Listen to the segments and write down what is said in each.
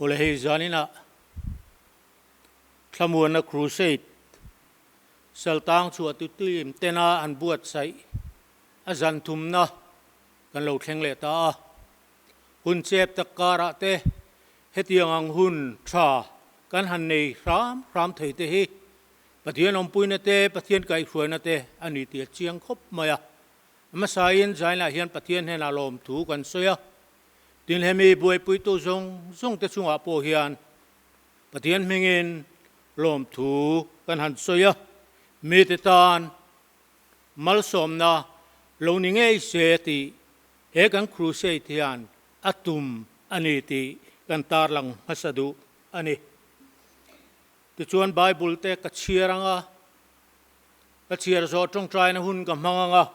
Awle hei zaninah Thlamuanna Crusade Saltang chhuah tu team tena an buatsaih a zan thumna kan lo thleng leh ta a. Hun chep tak karah te hetiang ang hun tha kan han nei hram hram thei te hi Pathian awmpuina te, Pathian kaihhruaina te a ni tih a chiang khawp mai a. Hmasain Zainah hian Pathian hnenah lawmthu kan sawi a. Tin hemi buaipuitu zawng zawng te chungah pawh hian Pathian hmingin lawmthu kan han sawi a, mite tan malsawmna lo ni ngei se tih he kan crusade hian a tum a ni tih kan tarlang hmasa duh a ni. Tichuan Bible te ka chhiar ang a, ka chhiar zawh tawngtaina hun ka hmang ang a,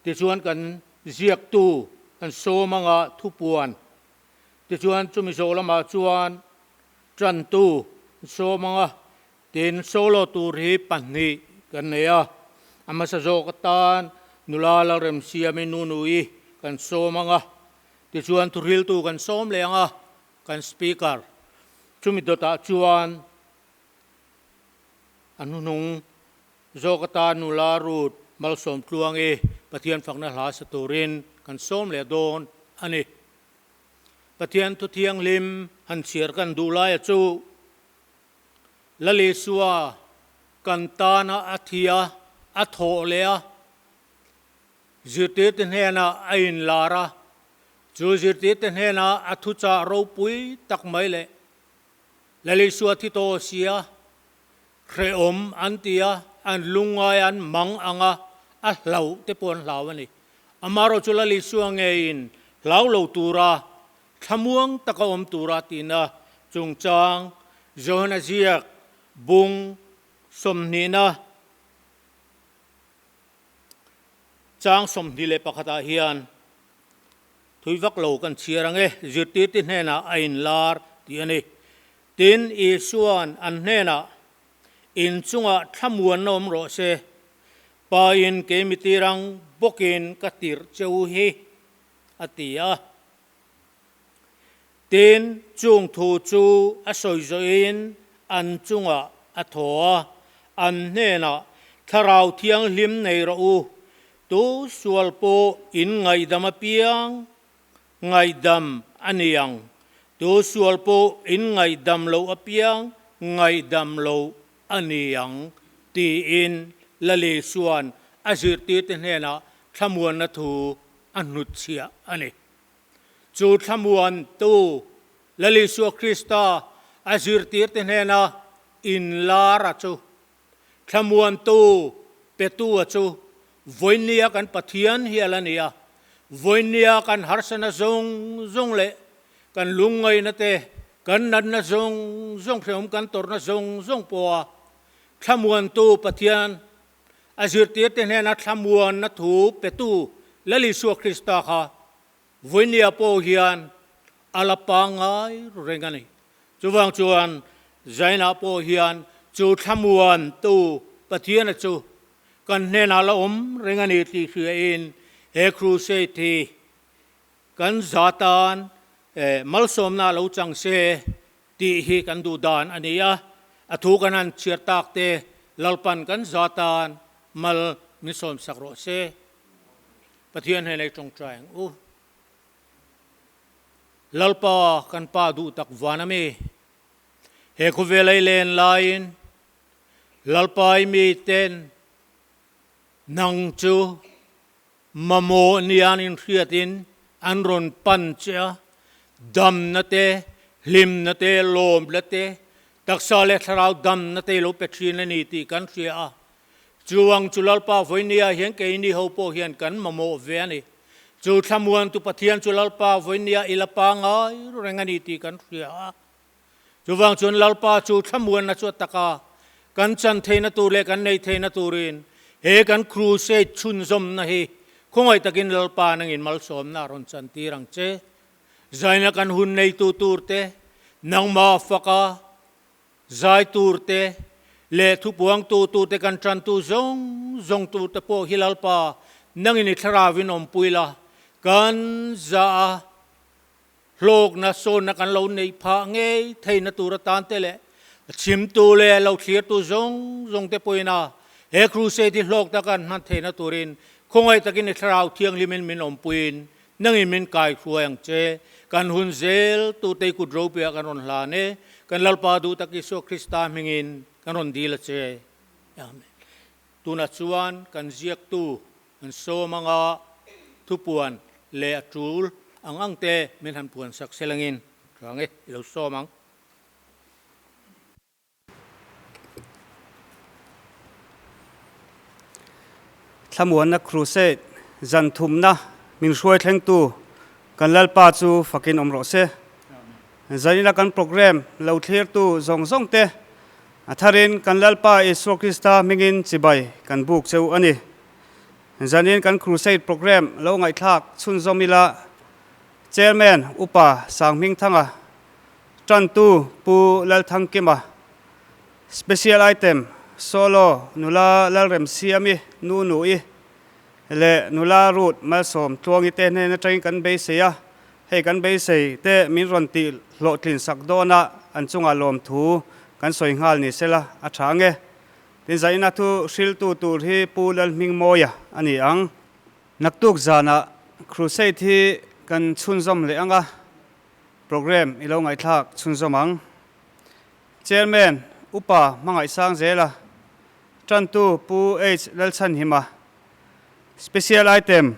tichuan kan ziaktu kan sawm ang a thupuan, tichuan chumi zawh lamah chuan tantu an sawm ang a, tin solo tur hi pahnih kan nei a, a hmasa zawk atan nula Lalremsiami Nunui kan sawm ang a, tichuan thuhriltu kan sawm leh ang a, kan Speaker chumi dawtah chuan a hnuhnung zawk atan nula Ruth Malsawm Tluangi Pathian fakna hla sa turin kan sawm leh dawn a ni. Pathian thu thianghlim han chhiar kan duh laia chu Lal Isua kan tana a thi a, a thawh leh a, Zirtirte hnenah a inlar a, chu zirtirte hnenah a thuchah ropui tak mai leh Lal Isua thi tawh sia, hrehawm an ti a, an lungngai an mang ang a, a hlauh te pawh an hlau a ni. Amaherawh chu Lal Isua ngeiin hlau lo tura, thlamuang taka awm tura tina chungchang Johana ziak bung sawmhnihna, Chang 21 ah hian thui vak lo kan chhiar ang e, zirtirte hnenah a inlar tih a ni. Tin, Isua'n an hnenah, In chungah thlamuanna awm rawh se, Pain keimi tirang bawkin ka tirh che u hi, a ti a. Tin, chung thu chu a sawi zawhin an chungah a thaw a, an hnenah, Thlarau Thianghlim nei rawh u, tu sual pawh in ngaihdam apiang ngaihdam a ni ang, tu sual pawh in ngaihdam loh apiang ngaihdam loh a ni ang, tiin Lali chuan a zirtirte hnenah thlamuanna thu a hnutchhiah a ni. Chu thlamuantu Lal Isua Krista a zirtirte hnena inlar a chu, thlamuantu petu a chu vawinia kan Pathian hi a la ni a, vawinia kan harsana zawng zawng leh kan lungngaihna te, kan natna zawng zawng, hrehawm kan tawrhna zawng zawng pawha thlamuantu Pathian a zirtirte hnena thlamuanna thu petu Lal Isua Krista kha Vawinia pawh hian a la pangngai reng a ni. Chuvang chuan Zainah pawh hian chu thlamuantu Pathiana chu kan hnenah la awm reng a ni tih hriain he crusade hi kan za tan malsawmna lo chang se tih hi kan duh dan a ni a, a thu kan han chhiar tak te Lalpan kan za tan mal min sawmsak rawh se. Pathian hnenah i tawngtai ang u. Lalpa kan Pa duh tak van a mi, he khawvel a i len laiin Lalpa i miten nang chu Mamawh nian inhriatin an rawn pan che a, damna te, hlimna te, lawmna te, taksa leh thlarau damna te i lo pe thin a ni tih kan hria a. Chu ang chu Lalpa vawinia hian keini ho pawh hian kan mamawh ve a ni. Chu thlamuantu Pathian chu Lalpa vawinia i la pangai reng a ni tih kan hria a. Chuvang chuan Lalpa chu thlamuanna chu a tak a, kan chan theihna tur leh kan neih theihna turin he kan crusade chhunzawmna hi khawngaih takin Lalpa nangin malsawmna a rawn chantir ang che. Zaina kan hun neitu turte, nangmah faka zai turte leh thupuangtu turte kan tantu zawng zawng turte pawh hi Lalpa nangin i thlarauin awmpui la, kan zah a. Hlawkna sawnna kan lo neih phah ngei theihna tur atan te leh a chhimtu leh a lo thlirtu zawng zawng te pawhin a he crusade hi hlawk taka an hman theihna turin khawngaih takin i Thlarau Thianghlimin min awmpuiin nangin min kaihruai ang che. Kan hun zel tute i kut ropuiah kan rawn hlan e. Kan Lalpa duh tak Isua Krista hmingin kan rawn dil a che. Amen. Tunah chuan kan ziaktu An sawm anga thupuan leh a tul ang ang te min han puan sak selangin rang e, i lo sawm ang. Thlamuanna Crusade zan thumna min hruai thlengtu kan Lalpa chu fakin awm rawh se. Zanina kan programme lo thlirtu zawng zawng te a tharin kan Lalpa Isua Krista hmingin chibai kan buk cheu a ni. Zanin kan Crusade Programme lo ngaihthlak chhunzawm ila, Chairman Upa Sanghmingthanga, Tantu Pu Lalthangkima, Special Item Solo Nula Lalremsiami Nu Nui leh Nula Ruth Malsawm Tluangi te hnen atangin kan beisei a, hei kan beisei te min rawn tih hlawhtlin sak dawna an chungah lawmthu kan sawi nghal ni sela a tha ange. Tin zaina thu hriltu tur hi Pu Lalhmingmawia a ni ang. Naktuk zanah Crusade hi kan chhunzawm leh ang a, programme i lo ngaihthlak chhunzawm ang. Chairman Upa Hmangaihsang Zela, Tantu Pu H Lalchhanhima, Special Item,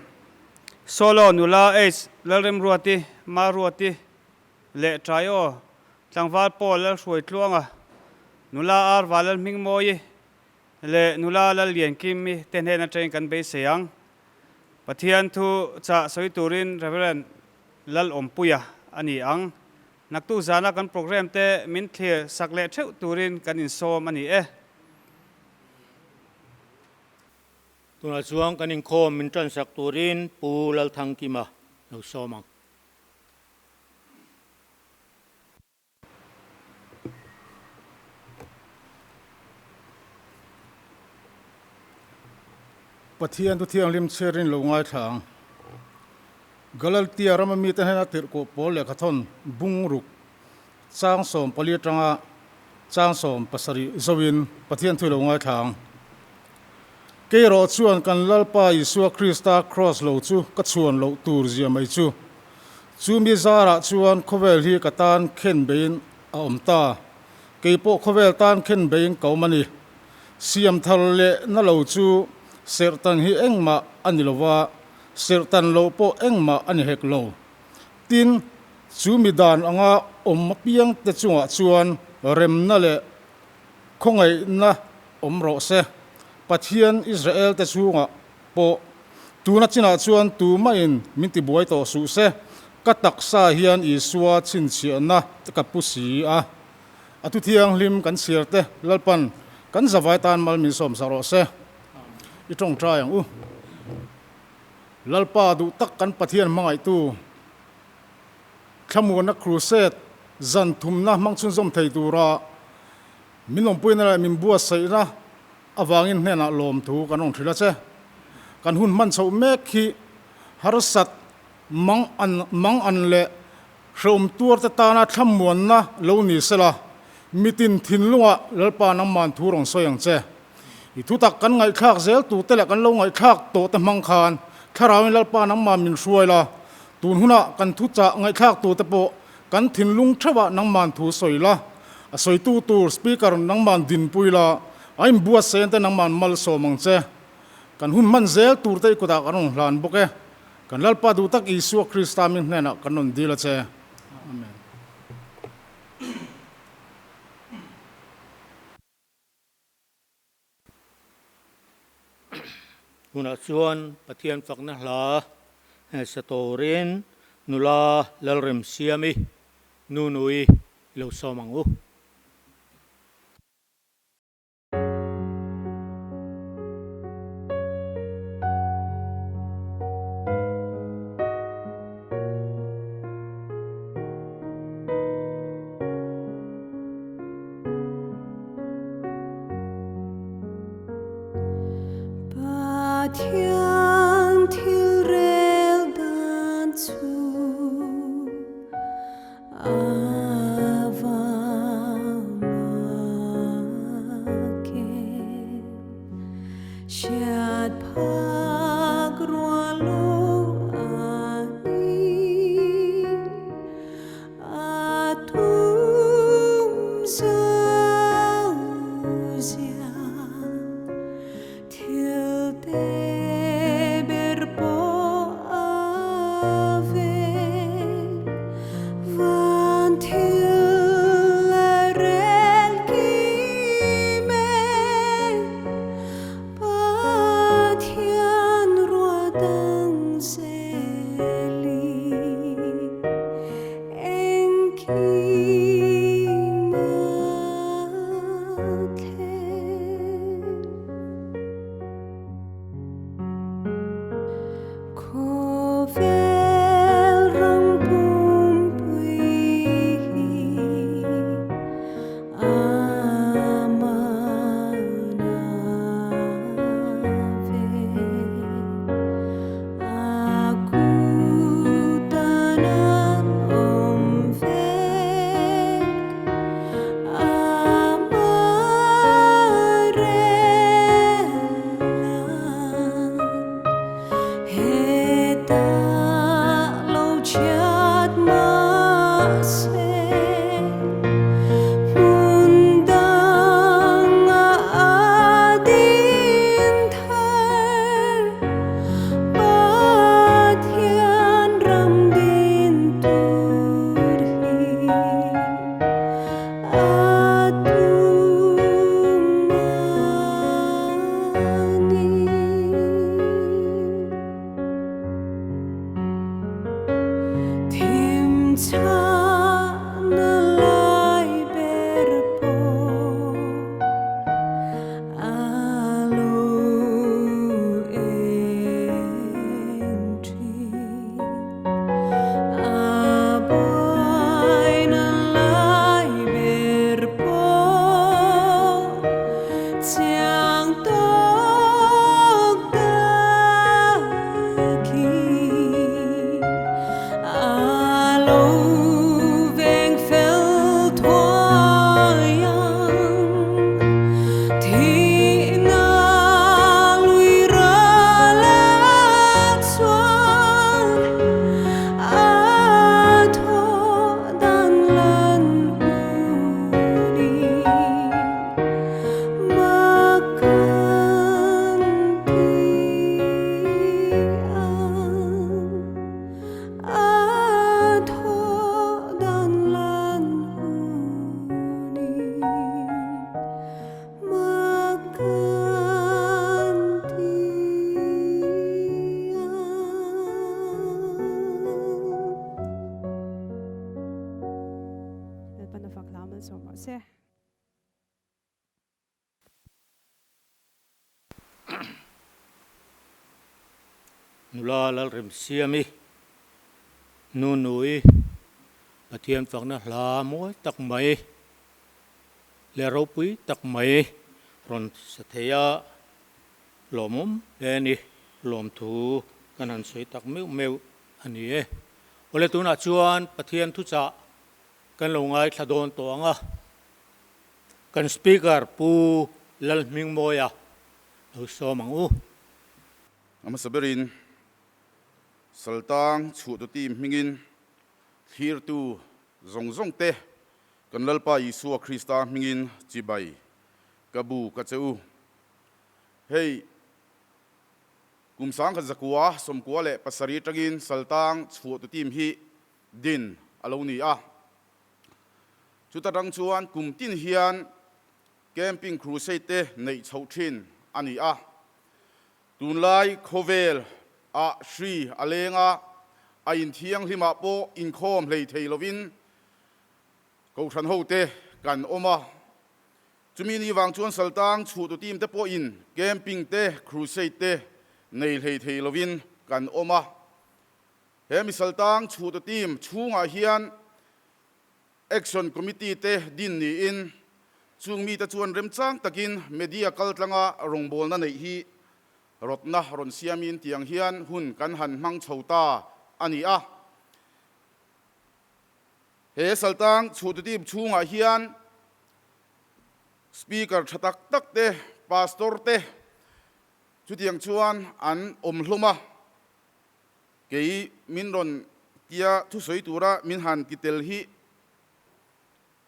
Solo Nula H Lalremruati, Maruati leh Ṭaio Tlangval Paul Lalhruai Tluanga, Nula Arva Lalhmingmawi leh Nula Lalliankimi te hnen atangin kan beisei ang. Pathian thu chah sawi turin Rev. Lalawmpuia a ni ang. Naktuk zana kan programme te min thlir sak leh theuh turin kan insawm a ni e. Tunah chuan kan inkhawm min tansak turin Pu Lalthangkima lo sawm ang. Pathian thu thianghlim chhiarin lo ngaithla ang. Galatia rama mite hnena tirhkoh pawl lehkhathawn bung ruk chang 14 atanga chang 17 zoin Pathian thu lo ngaithla ang. Keirawh chuan kan Lalpa Isua Krista kraws lo chu ka chhuan loh tur zia mai chu. Chu mi zarah chuan khawvel hi ka tan khen beiin a awm ta. Kei pawh khawvel tan khen beiin ka awm a ni. Siam thar leh na lo chu serhtan hi engmah a ni lo va, serhtan loh pawh engmah a ni hek lo. Tin, chu mi dan anga awm apiang te chungah chuan remna leh khawngaihna awm rawh se. Pathian Israel te chungah pawh tuna chinah chuan tumahin min tibuai tawh suh se, ka taksa hian Isua chhinchhiahna ka pu si a. A thu thianghlim kan chhiar te Lalpan kan zavai tan mal min sawm sak rawh se. I tawngtai ang u. Lalpa duh tak kan Pathian hmangaihtu thlamuanna crusade zan thumna hmang chhunzawm thei tura min awmpuina leh min buatsaihna Avangin hnenah lawmthu kan rawn hrilh a che. Kan hun hman chhoh mek hi harsat mang an mang an leh hrehawm tuarte tana thlamuanna lo ni sela, mitin thinlungah Lalpa nangman thu rawn sawi ang che. I thutak kan ngaihthlak zel tute leh kan lo ngaihthlak tawh te hmang khan Thlarauin Lalpa nangman min hruai la, tun hunah kan thuchah ngaihthlak tute pawh Kan thinlung theuhah nangman thu sawi la, a sawitu tur speaker nangman dinpui la, a inbuatsaih te nangman malsawm ang che. Kan hun hman zel tur te i kutah kan rawn hlan bawk e. Kan Lalpa duh tak Isua Krista min hnenah kan rawn dil a che. Amen. Tunah chuan Pathian fakna hla sa turin nula Lalremsiami Nunui i lo sawm ang u. Pathian thil rel dan chu. Hriat phak rual lo a ni, a tum zau zia thil te ber pawh a veng van thil a rel kim e. Pathian ruah dang zeli engkim a thleng. Khawvel ram pumpui hi Hmun danga a din thar, Pathian ram din tur hi a tum a ni. Thim chhana lai ber pawh a lo eng thin. A buaina lai ber pawh chiang tawk takin a lo veng fel thuai ang. Thihna lui ral a chuan a thaw dan lan hunin makan ti ang a thaw dan lan hunin makan ti ang. Lalpan a fak hla malsawm rawh se. Nula Lalremsiami, Nunui, Pathian fakna hla mawi tak mai leh ropui tak mai rawn sa thei a, lawmawm hle a ni. Lawmthu kan han sawi tak meuh meuh a ni e. Awle tunah chuan Pathian thuchah kan lo ngaithla dawn tawh ang a. Kan Speaker Pu Lalhmingmawia lo sawm ang u. A hmasa berin Saltang chhuahtu team hmingin thlirtu zawng zawng te kan Lalpa Isua Krista hmingin chibai ka bu ka che u. Hei kum sangkhat zakua sawmkua leh pasarih atangin Saltang chhuahtu team hi din a lo ni a. Chuta tang chuan kum tin hian Camping Crusade te neih chhoh thin a ni a. Tunlai khawvel ah hri a leng a, a inthianghlim ah pawh inkhawm hlei thei lovin Kohhran ho te kan awm a. Chumi ni vang chuan Saltang chhuhtu team te pawhin Camping te Crusade te nei hlei thei lovin kan awm a. He mi Saltang chhuhtu team chhungah hian Action Committee te din niin chung mite chuan remchang takin media kaltlanga rawngbawlna neih hi rawtna rawn siamin tiang hian hun kan han hmang chho ta a ni a. He Saltang chhuhtu team chhungah hian Speaker tha tak tak te, Pastor te, Chutiang chuan an awm hlawm a, kei min rawn tia thusawi tura min han ti tel hi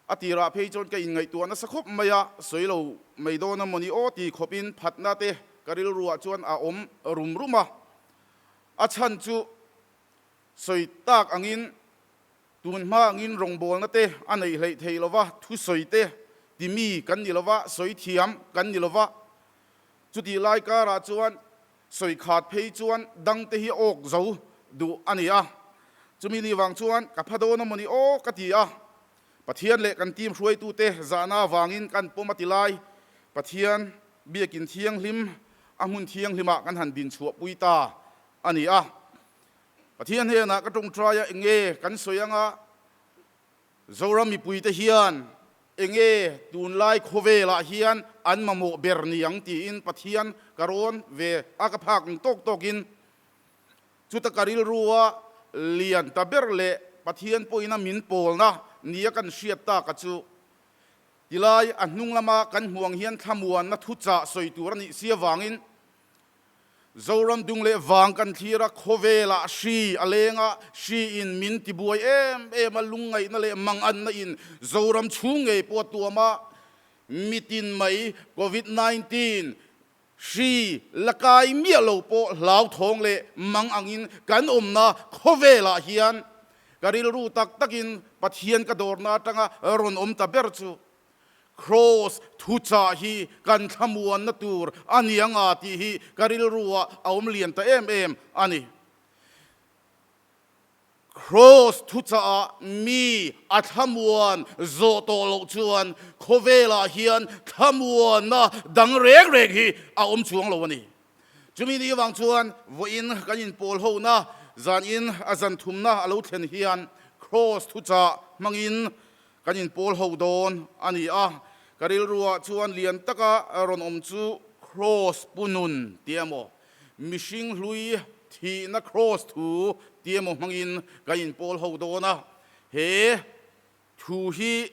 a tirah phei chuan ka inngaihtuah nasa khawp mai a, sawi lo mai dawn a mawni aw ti khawpin phatna te ka rilruah chuan a awm rum rum a. A chhan chu sawi tak angin tun hma angin rawngbawlna te a neih hleih theih lova, thusawi te ti mi kan ni lova, sawi thiam kan ni lova. Chutih lai karah chuan sawi khat phei chuan dangte hi awk zo duh a ni a. Chumi ni vang chuan ka pha dawn a mawni aw ka ti a. Pathian leh kan team hruaitute zahna avangin kan pawm a ti lai. Pathian biakin thianghlim a hmun thianghlimah kan han din chhuahpui ta a ni a. Pathian hnenah ka tawngtai a enge kan sawi anga Zoram mipuite hian enge tunlai khawvelah hian an mamawh ber ni ang tiin Pathian ka rawn ve a ka phak ang tawk tawkin chuta ka rilrua lian ta ber leh Pathian pawhin a min pawlna nia kan hriat taka chu tilai a hnung lama kan hmuh ang hian thlamuanna thuchah sawi tur a nih si avangin Zoram dung leh vang kan thlir a, khawvelah hri a leng a, hri in min ti buai em em a, lungngaihna leh manganna in Zoram chhung ngei pawh a tuam a, mitin mai Covid 19 hri la kai miah lo pawh hlauthawng leh mang angin kan awmna khawvelah hian ka rilru tak takin Pathian ka dawrna atanga rawn awm ta ber chu Kraws thuchah hi kan thlamuanna tur a ni anga tih hi ka rilruah a awm lian ta em em a ni. Kraws thuchahah mi a thlamuan zawh tawh loh chuan khawvelah hian thlamuanna dang reng reng hi a awm chuang lo a ni. Chumi ni avang chuan vawiin kan inpawl hona zanin a zan thumna a lo thlen hian Kraws thuchah hmangin Kan inpawl ho dawn a ni a, ka rilruah chuan lian taka rawn awm chu Kraws punun tih emaw, mihring hlui thihna Kraws thu tih emaw hmangin kan inpawl ho dawn a. He thu hi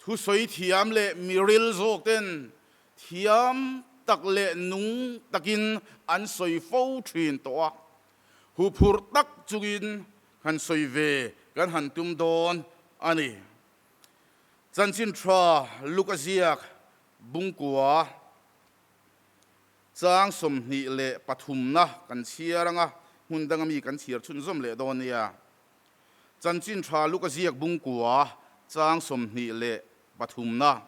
thusawi thiam leh miril zawk ten thiam tak leh nung takin an sawi fo thin tawh a. Huphurh tak chungin han sawi ve kan han tum dawn a ni. Chanchin tha Luka ziak Bungkua chang 23na kan chhiar anga hmun danga mi kan chhiar chhunzawm leh dawn nia. Chanchin tha Luka ziak Bungkua chang 23na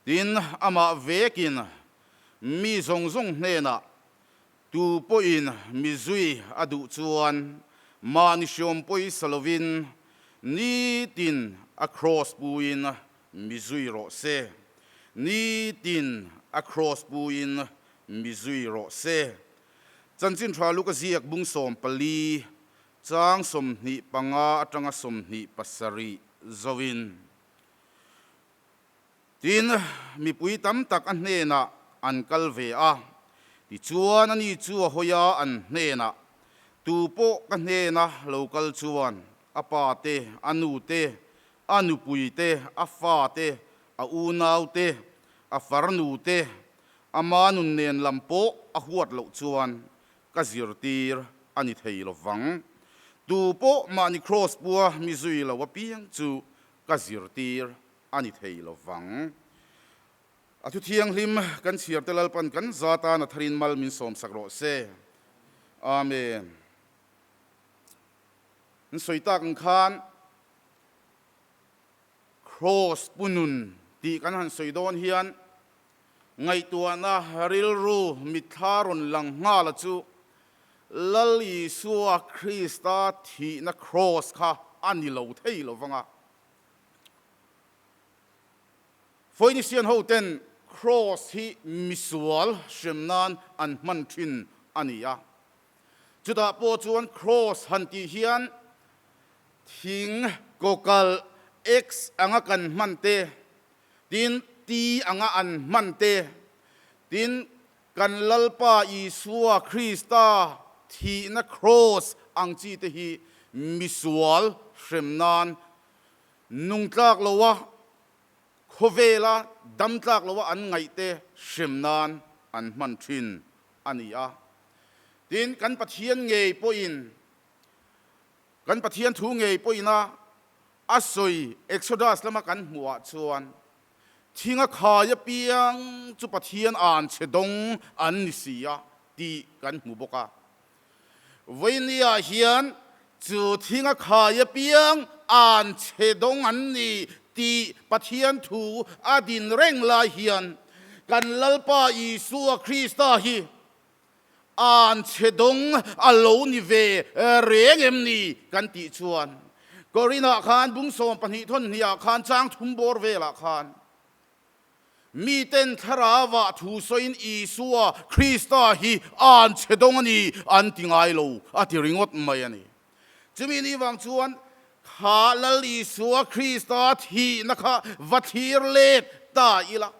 tin amah vekin mi zawng zawng hnenah Tu pawhin mi zui a duh chuan mahni hriawm pawisa lovin nitin a kraws puin mi zui rawh se. Nitin a kraws puin mi zui rawh se. Chanchin tha Luka ziak bung 14 chang 25 atanga 27 zoin. Tin, mipui tam tak a hnenah an kal ve a, tichuan ani chu a hawi a, an hnenah, Tu pawh ka hnena lo kal chuan a pa te, a nu te, a nupui te, a fa te, a unau te, a farnu te, ama nun nen lam pawh a huat loh chuan ka zirtir a ni thei lo vang. Tu pawh mahni kraws pua mi zui lo apiang chu ka zirtir a ni thei lo vang. A thu thianghlim kan chhiar te Lalpan kan za tan a tharin mal min sawmsak rawh se. Amen. An sawi tak ang khan Kraws punun tih kan han sawi dawn hian ngaihtuahna rilru mitthla rawn lang nghal a chu Lal Isua Krista thihna kraws kha a ni lo thei lo vang a. Phoenician ho ten Cross hi misual hrem nan an hman thin a ni a. Chutah pawh chuan Cross han tih hian thing kawkalh X anga kan hman te, tin T anga an hman te, tin kan Lalpa Isua Krista thihna Cross ang chi te hi misual hrem nan Nung tlak loa khawvela dam tlak loa an ngaihte hrem nan an hman thin a ni a. Tin, kan Pathian ngei pawhin, kan Pathian thu ngei pawhina a sawi Exodus lama kan hmuhah chuan, Thinga khai apiang chu Pathian an chhe dawng an ni si a tih kan hmu bawk a. Vawinia hian chu thinga khai apiang an chhe dawng an ni tih Pathian thu a din reng lai hian kan Lalpa Isua Krista hi an chhe dawng a lo ni ve reng em ni kan tih chuan Korinah khan bung 12 thawn hniah khan chang thum bawr velah khan Miten thlarauah thu sawiin Isua Krista hi an chhe dawng a ni an ti ngai lo a ti ringawt mai a ni. Chumi ni vang chuan kha Lal Isua Krista thihna kha va thlir let ta ila,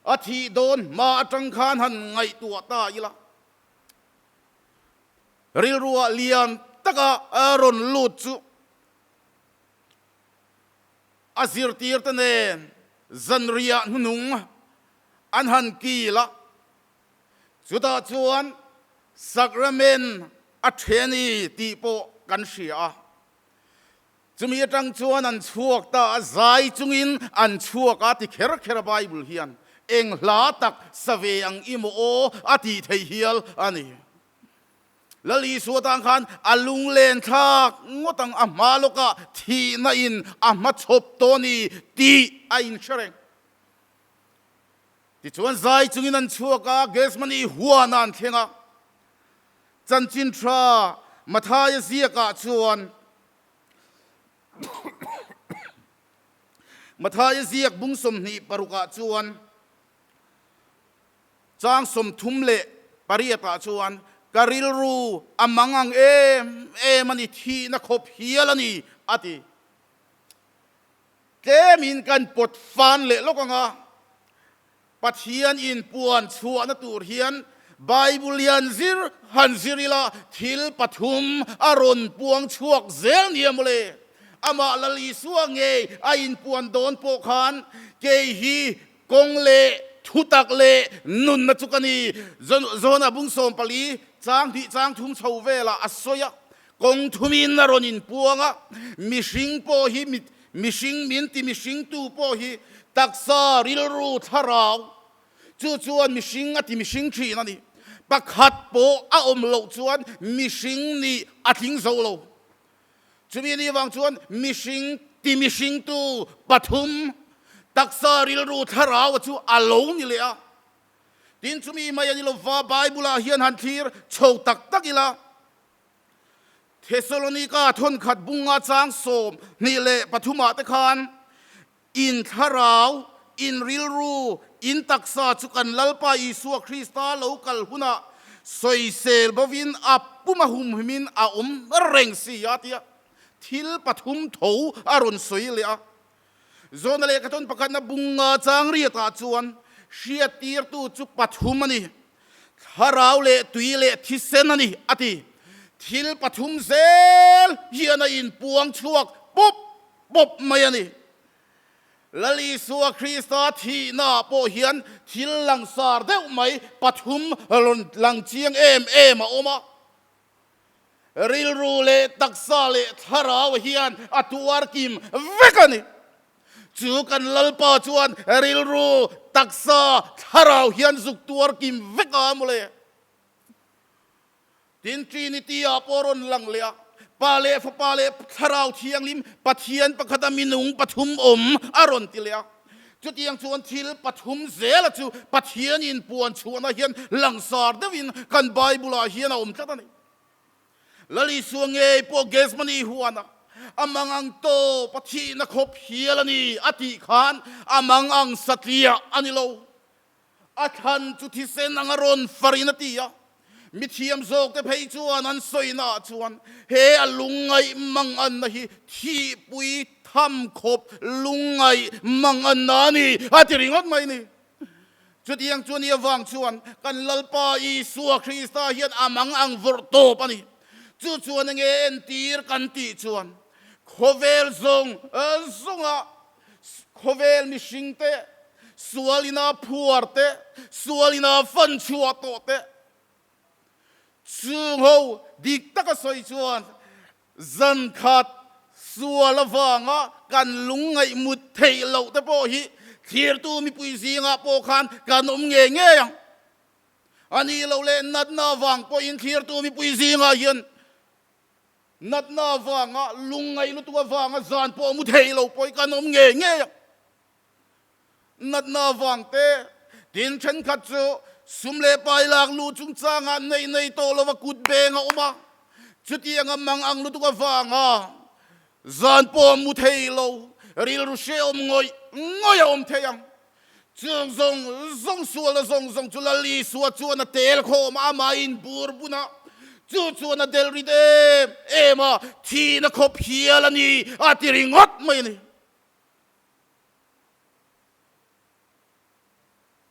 a thih dawn hma atang khan han ngaihtuah ta ila, rilruah lian taka rawn lut chu A zirtirte nen zanriah hnunung an han kil a, chutah chuan Sacrament a then a ni tih pawh kan hria a. Chumi atang chuan an chhuak ta a, zai chungin an chhuak a ti kher kher a Bible hian eng hla tak sa ve ang i maw aw a tih theih hial a ni. Lal Isua tan khan a lunglen thlak ngawt ang, a hma lawkah thihna in a hma chhawp tawh a ni tih a inhre reng. Tichuan zai chungin an chhuak a, Gethsemane huanah an thleng a. Chanchin tha Mathaia ziakah chuan Mathaia ziak bung 26 ah chuan, Chang 38 ah chuan, Ka rilru a mang ang em em a ni, thihna khawp hial a ni, a ti. Tlemin kan pawt fan leh lawk ang a, Pathian inpuan chhuahna tur hian Bible hian zir han zir ila thil pathum a rawn puang chhuak zel nia mawle. Amah Lal Isua ngei a inpuan dawn pawh khan kei hi Kawng leh thutak leh nunna chu ka ni. Zona bung 14 chang hnih chang thum chho velah a sawi a, kawng thumin a rawn inpuang a, mihring pawh hi mihring min ti mihringtu pawh hi taksa, rilru, thlarau chu chuan mihring a ti mihring thin a ni. Pakhat pawh a awm loh chuan mihring nih a tling zo lo. Chumi ni vang chuan mihring ti mihringtu pathum taksa rilru thlarau chu a lo ni leh a. Tin, chumi mai a ni lova Bible-ah hian han thlir chho tak tak ila, Thesalonika thawnkhat bunga chang 23 ah te khan In thlarau, in rilru, in taksa chu kan Lalpa Isua Krista lo kal hunah sawisel bovin a pum a humhimin a awm reng si a tia thil pathum tho a rawn sawi leh a. Zawna lehkhathawn pakhatna bunga chang riatah chuan hriattirtu chu pathum a ni, thlarau leh tui leh thisen a ni a ti. Thil pathum zel hian a inpuang chhuak pawp pawp mai a ni. Lal Isua Krista thihnaah pawh hian thil langsar deuh mai pathum rawn lang chiang em em a awm a. Rilru leh taksa leh thlarau hian a tuar kim vek a ni. Chu kan Lalpa chuan rilru, taksa, thlarau hian zuk tuar kim vek a mawle. Tin, Trinity-ah pawh rawn lang leh a, Pa leh Fapa leh Thlarau Thianghlim, Pathian pakhata minung pathum awm a rawn ti leh a. Chutiang chuan thil pathum zela chu Pathianin puan chhuahna hian langsar deuhin kan Bible-ah hian a awm tlat a ni. Lal Isua ngei pawh Gethsemane huana a mangang tawp a thihna khawp hial a ni a tih khan a mangang satliah a ni lo. A thlan chu thisen anga rawn farin a ti a, mithiam zawkte phei chuan an sawinaah chuan he a lungngaih manganna hi thihpui tham khawp lungngaih manganna a ni a ti ringawt mai ni. Chutiang chu ni avang chuan kan Lalpa Isua Krista hian a mang ang vawrh tawp a ni. Chu chuan enge entir kan tih chuan khawvel zawng zawnga khawvel mihringte. Sual ina phuar te, sual ina fan chhuah tawh te, chung ho dik taka sawi chuan zan khat sual avanga kan lungngaih mut theih loh te pawh hi thlirtu mipui zingah pawh khan kan awm ngei ngei ang. A nih loh leh natna avang pawhin thlirtu mipui zingah hian natna avanga lungngaih lutuk avanga zan pawh mu theih loh pawh hi kan awm ngei ngei ang. Natna avang te, tin thenkhat chu sum leh pai lak luh chungchangah neih nei tawh lova kut beng a awm a, chutianga mang ang lutuk avanga zan pawh mu thei lo, rilru hrehawm ngawih ngawih a awm thei ang. Chung zawng zawng sualna zawng zawng chu Lal Isua chuan a tel khawm a, amah inbur bun a, chu chuan a del rit em em a, thihna khawp hial a ni a ti ringawt mai a ni.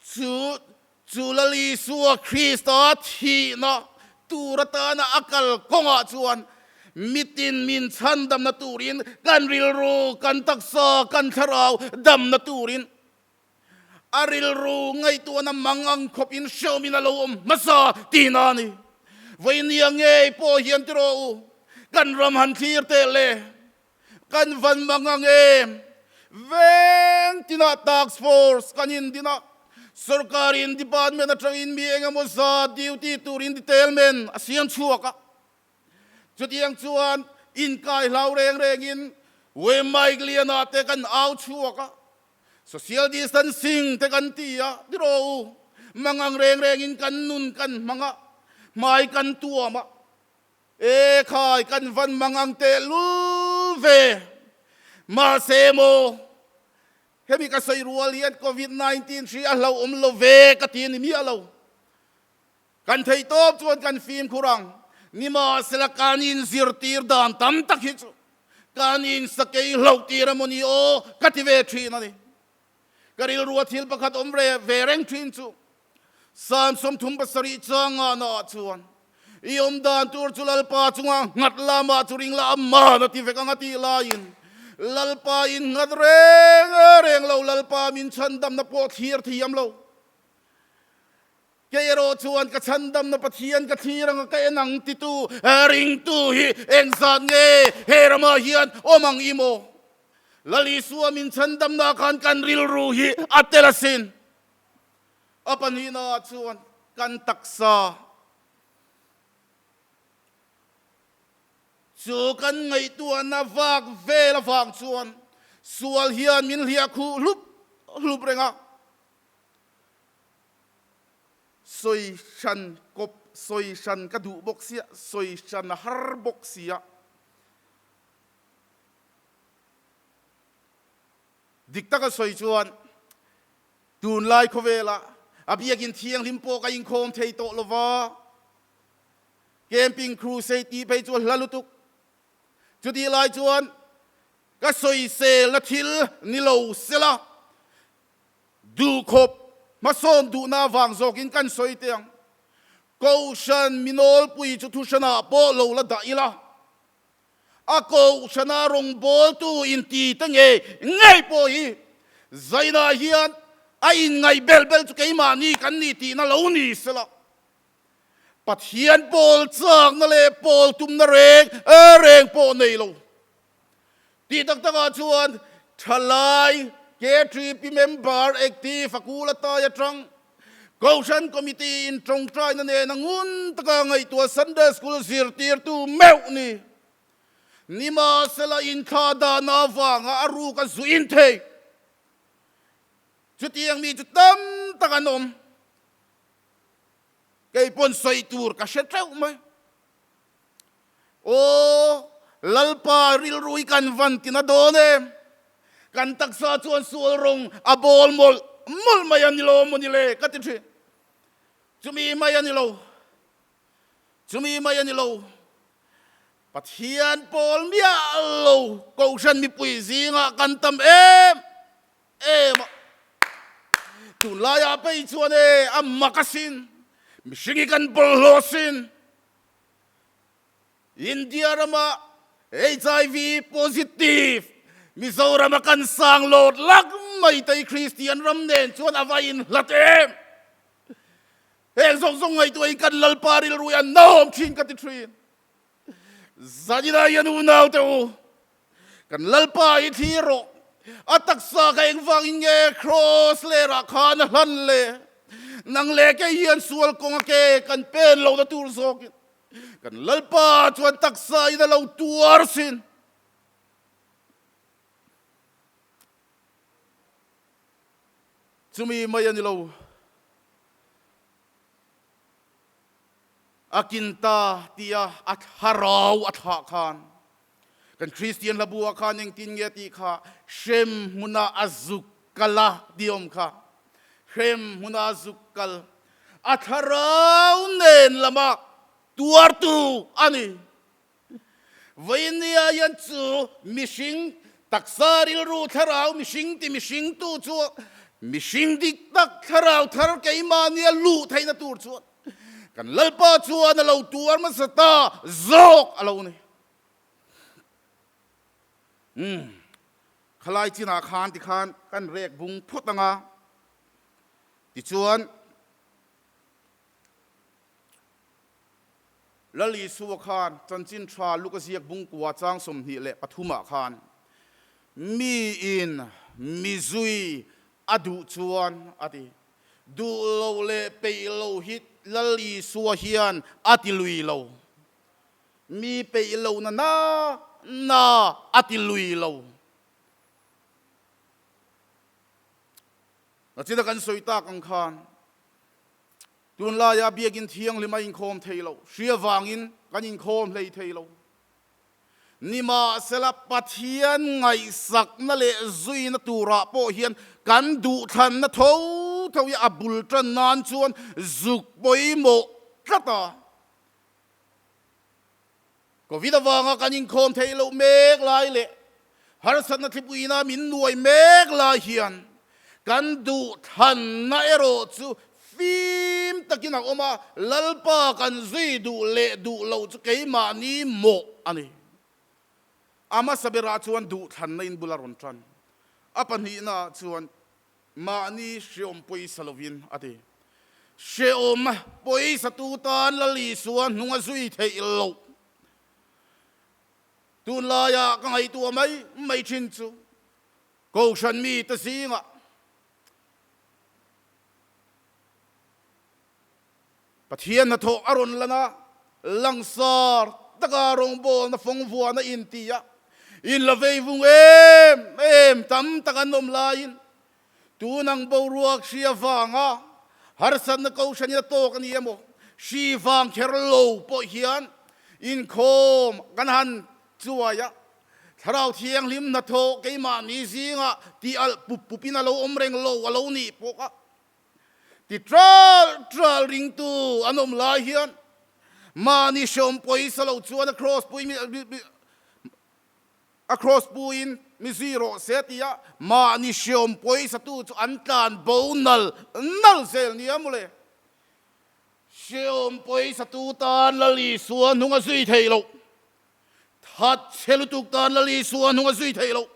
Chu chu Lal Isua Krista thihna tur atana a kal kawngah chuan mitin min chhandamna turin kan rilru, kan taksa, kan thlarau damna turin a rilru ngaihtuahna mang ang khawpin hreawmin a lo awm hmasa tihna a ni. Vawinia ngei pawh hian tiraw u, kan ram han thlir teh le. Kan van mang ang em? Veng tinah task force kan indin a, sorkarin department atangin mi engemaw zat duty turin detailment a siam chhuak a. Chutiang chuan inkai hlau reng rengin Wem Mike Liana te kan au chhuak a, social distancing te kan ti a, tiraw u, mang ang reng rengin kan nun kan hmang a, hmai kan tuam a. E khai, kan van mang ang teh lul ve. Mahse maw, hemi ka sawi rual hian Covid 19 hri a hlauhawm lo ve ka ti a ni miah lo. Kan theih tawp chuan kan fimkhur ang. Nimahsela kan inzirtir dan tam tak hi chu kan insakei hlauh tir emaw ni aw ka ti ve thin a ni. Ka rilrua thil pakhat awm ve reng thin chu Psalm 37 changa naah chuan, I awm dan tur chu Lalpa chunga nghat lamah chu ring la a man a ti vek ang a tih laiin, Lalpa in nghat reng reng lo, Lalpa min chhandamna pawh thlir thiam lo. Kei erawh chuan ka chhandamna Pathian ka thlir anga ka en ang titu ringtu hi engzat nge he ramah hian awm ang i maw? Lal Isua min chhandamna khan kan rilru hi a tel asin. A pahnihnaah chuan kan taksa chu kan ngaihtuahna vak vel avang chuan sual hian min hliah khuh hlup hlup reng a. Sawi hran kawp, sawi hran ka duh bawk sia, sawi hran a har bawk sia. Dik taka sawi chuan tunlai khawvela a biakin thianghlim pawh ka inkhawm thei tawh lova, camping crusade tih phei chu a hla lutuk. Chutih lai chuan ka sawiselna thil ni lo sela, Duhkhawp hmasawn duhna avang zawkin kan sawi teh ang. Kohhran mi nawlpui chu thuhranah pawh lo la dah ila, a kohhrana rawngbawltu inti te ngei ngei pawh hi zainah hian a inngaih bel bel chu keimahni kan ni tihna lo ni sela. Pathian pawl chakna leh pawl tumna reng reng pawh nei lo. Tih tak takah chuan thalai KTP member active a kul atai atang Kohhran Committee in tawngtaina nena ngun taka ngaihtuah Sunday School zirtirtu meuh ni. Nimahsela inthlah dahna avanga a ruk a zuin thei. Chutiang mi chu tam tak an awm. Kei pawn sawi tur ka hre teuh mai. Aw, Lalpa rilru hi kan van tina dawn em? Kan taksa chuan sual rawng a bawl mawlh mawlh mai a ni lo maw ni le ka ti thin. Chumi mai a ni lo. Chumi mai a ni lo. Pathian pawl miah lo Kohhran mipui zingah kan tam em em a. Tunlaiah phei chuan e a mak asin, mihring hi kan bawlhhlawh asin. India rama HIV positive Mizoram a kan sang lawt lak mai te hi Kristian ram nen chuan a va inhlat em! Heng zawng zawng ngaihtuahin kan Lalpa rilru hi a nawm thin ka ti thin. Zanina hian unau te u, kan Lalpa hi thlir rawh. A taksa kha engvangin nge Kraws lerah khan a hlan le? Nang leh kei hian sual kawnga ke kan pen lohna tur zawkin kan Lalpa chuan taksa in a lo tuar sin. Chumi mai a ni lo. A kin ta tia a thlarau a thlah khan kan Kristian hla buah khan engtin nge tih kha hrem hmuna a zuk kal a tih awm kha. Hrem hmuna a zuk kal a thlarau nen lama tuartu a ni. Vawinia hian chu mihring taksa rilru thlarau mihring ti mihring tu chu mihring dik tak thlarau thar keimahnia luh theihna tur chuan kan Lalpa chuan a lo tuar hmasa ta zawk a lo ni. Umm khalai chinah khan tikhan kan rek bung phawt anga tichuan Lal Isua khan chanchin tha Luka ziak bungkua chang 23 ah khan, Miin mi zui a duh chuan a ti. Duh lo leh peih lo hi Lal Isua hian a ti lui lo. Mi peih lo na na na a ti lui lo. Nachina kan sawi tak ang khan, Tunlaia biakin thianghlim a inkhawm thei lo, hria vangin kan inkhawm hlei thei lo. Nimahsela, Pathian ngaihsakna leh zuina turah pawh hian kan duhthlanna tho tho hi a bul tan nan chuan zuk pawimawh tlat a. Covid avanga kan inkhawm theih loh mek lai leh harsatna thlipuina min nuai mek lai hian kan duhthlanna erawh chu fim takin a awm a, Lalpa kan zui duh leh duh loh chu keimahni mawh a ni. A hmasa berah chuan duhthlanna in bula rawn tan. A pahnihnaah chuan Mahni hreawm pawisa lovin a ti. Hreawm pawisa tu tan Lal Isua hnung a zui theih loh. Tunlaia ka ngaihtuah mai mai thin chu Kohhran mite zingah Pathian hnathawh a rawn lan a, langsar taka rawngbawlna fawngvuahna inti a, in la vei vung em em tam tak an awm laiin tun ang boruak hri avanga harsatna kohhran in a tawk a ni emaw, hri vang kher lo pawh hian inkhawm kan han chuai a, Thlarau Thianghlim hnathawh keimahni zingah tih alh pup pupin a lo awm reng lo a lo nih pawh a. Ti tral tral ringtu an awm lai hian mahni hreawm pawisa lo chuan a cross pui a cross puiin mi zui rawh se tia mahni hreawm pawisa tu chu an tlan bo nal nal zel nia mawle. Hreawm pawisa tu tan Lal Isua hnung a zui thei lo. That chhe lutuk tan Lal Isua hnung a zui thei lo.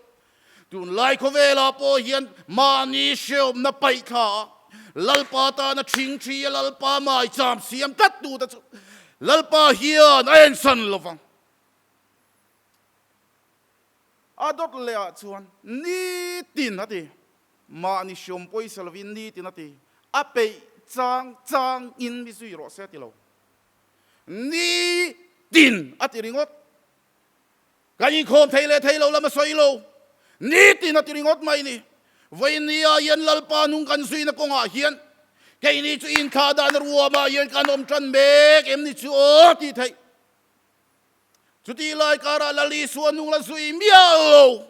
Tunlai khawvelah pawh hian mahni hreawmna paih thla a, Lalpa tana thing thi a Lalpa maicham siam tlat tu te chu Lalpa hian a ensan lo vang. A dawt leh ah chuan nitin a ti, mahni hreawm pawisa lovin nitin a ti, a peih chang chang in mi zui rawh se a ti lo. Ni tin a ti ringawt. Kan inkhawm thei leh thei lo lam a sawi lo. Ni tin a ti ringawt mai ni. Vawinia hian Lalpa nung kan zuina kawngah hian keini chu inthlah dan ruamah hian kan awm tan mek em ni chu aw tih theih. Chutih lai karah Lal Isua nung la zui miah lo,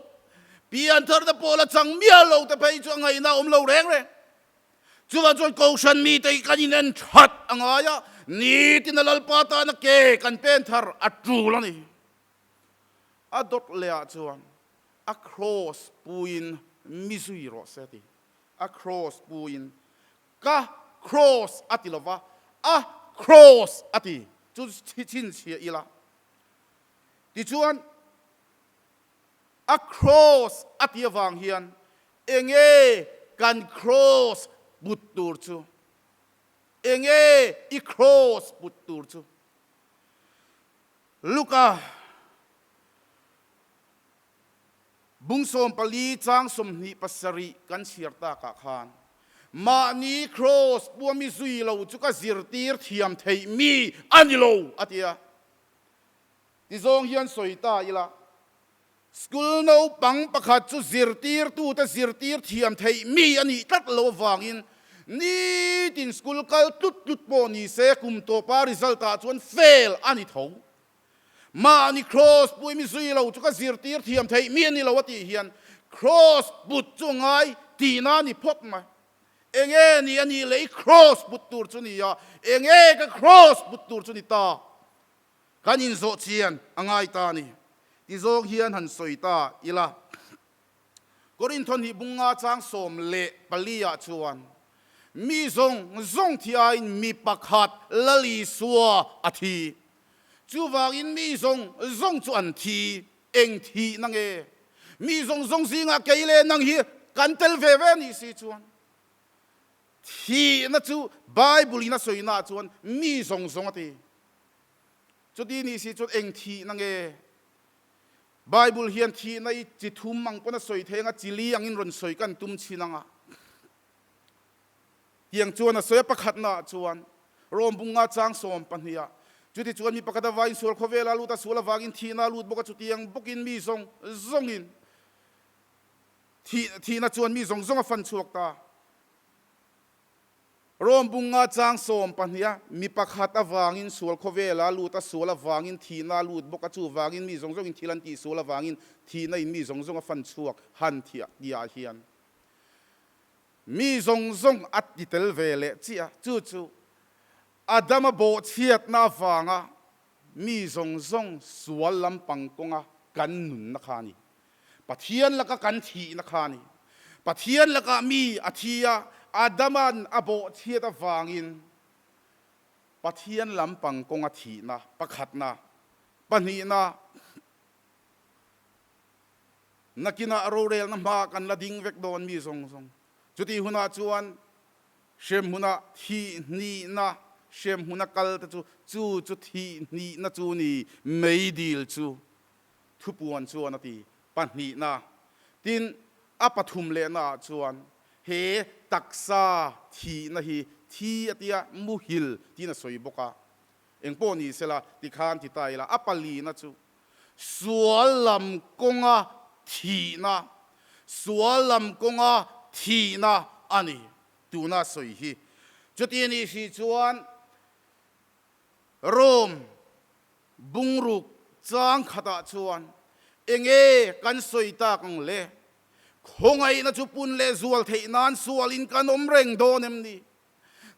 piantharna pawh la chang miah lo te phei chu a ngaihna a awm lo reng reng. Chuvang chuan Kohhran mite hi kan inen that a ngai a, nitin a Lalpa tana ke kan pen thar a tul a ni. A dawt lehah chuan a cross puiin mi zui rawh se a ti. A cross puiin ka cross a ti lova, a cross a ti chu chhinchhiah ila. Tichuan. A cross a tih avang hian enge kan cross put tur chu? Enge i cross put tur chu? Luka bung 14 chang 27 kan chhiar takah khan mahni cross pua mi zui lo chu ka zirtir thiam theih mi a ni lo a ti a. Tizawng hian sawi ta ila, school naupang pakhat chu zirtirtute zirtir thiam theih mi a nih tlat lo avangin nitin school kal tlut tlut pawh ni se kum tawpa result ah chuan fail a ni tho. Mahni cross pui mi zui lo chu ka zirtir thiam theih mi a ni lo a tih hian cross put chu a ngai tihna a ni phawt mai. Enge ni a nih leh i cross put tur chu ni a, enge ka cross put tur chu ni ta? Kan inzawh chian a ngai ta a ni. Ti zawng hian han sawi ta ila. Korinth hnih bunga chang 14 ah chuan, Mi zawng zawng thi aiin mi pakhat Lal Isua a thi. Chuvangin mi zawng zawng chu an thi, eng thih na nge? Mi zawng zawng zingah kei leh nang hi kan tel ve ve a nih si chuan. Thihna chu Bible in a sawina ah chuan mi zawng zawng a ti. Chuti nih si chuan eng thihna nge? Bible hian thihna i chi thum ang pawn a sawi thei anga chi li angin rawn sawi kan tum chin anga. Tiang chuan a sawi a pakhatna ah chuan Rome bunga chang 12 ah chuti chuan mi pakhat a vain sual khawvela a lut a sual avangin thihna a lut bawk a chutiang bawkin mi zawng zawngin Thihna chuan mi zawng zawng a fan chhuak ta. Rome bunga chang 12 a mi pakhat avangin sual khawvela lut a sual avangin thihna a lut bawk a, chuvangin mi zawng zawngin thil an tih sual avangin thihna in mi zawng zawng a fan chhuak han thiah tihah hian mi zawng zawng a ti tel ve leh chiah a, chu chu Adama bawhchhiatna avanga mi zawng zawng sual lampang kawnga kan nunna kha a ni. Pathian laka kan thihna kha a ni. Pathian lakah mi a thi a, Adama'n a bawhchhiat avangin Pathian lampang kawnga thihna pakhatna, pahnihna, nakinah rorelna hma kan la ding vek dawn mi zawng zawng. Chutih hunah chuan hremhmunah thihhnihna, hremhmuna kal te chu, chu chu thihhnihna chu ni, meidil chu. Thupuan chuan a ti. Pahnihna, tin, a pathum lehnaah chuan he taksa thihna hi thi a tia muhil tiin a sawi bawk a. Engpawh ni sela, tikhan ti ta ila, a palina chu sual lam kawnga thihna, sual lam kawnga thihna a ni tuna sawi hi. Chuti anih hrih chuan Rome Bungruk chang khatah chuan enge kan sawi tak ang le? Khawngaihna chu pun leh zual theih nan sualin kan awm reng dawn em ni?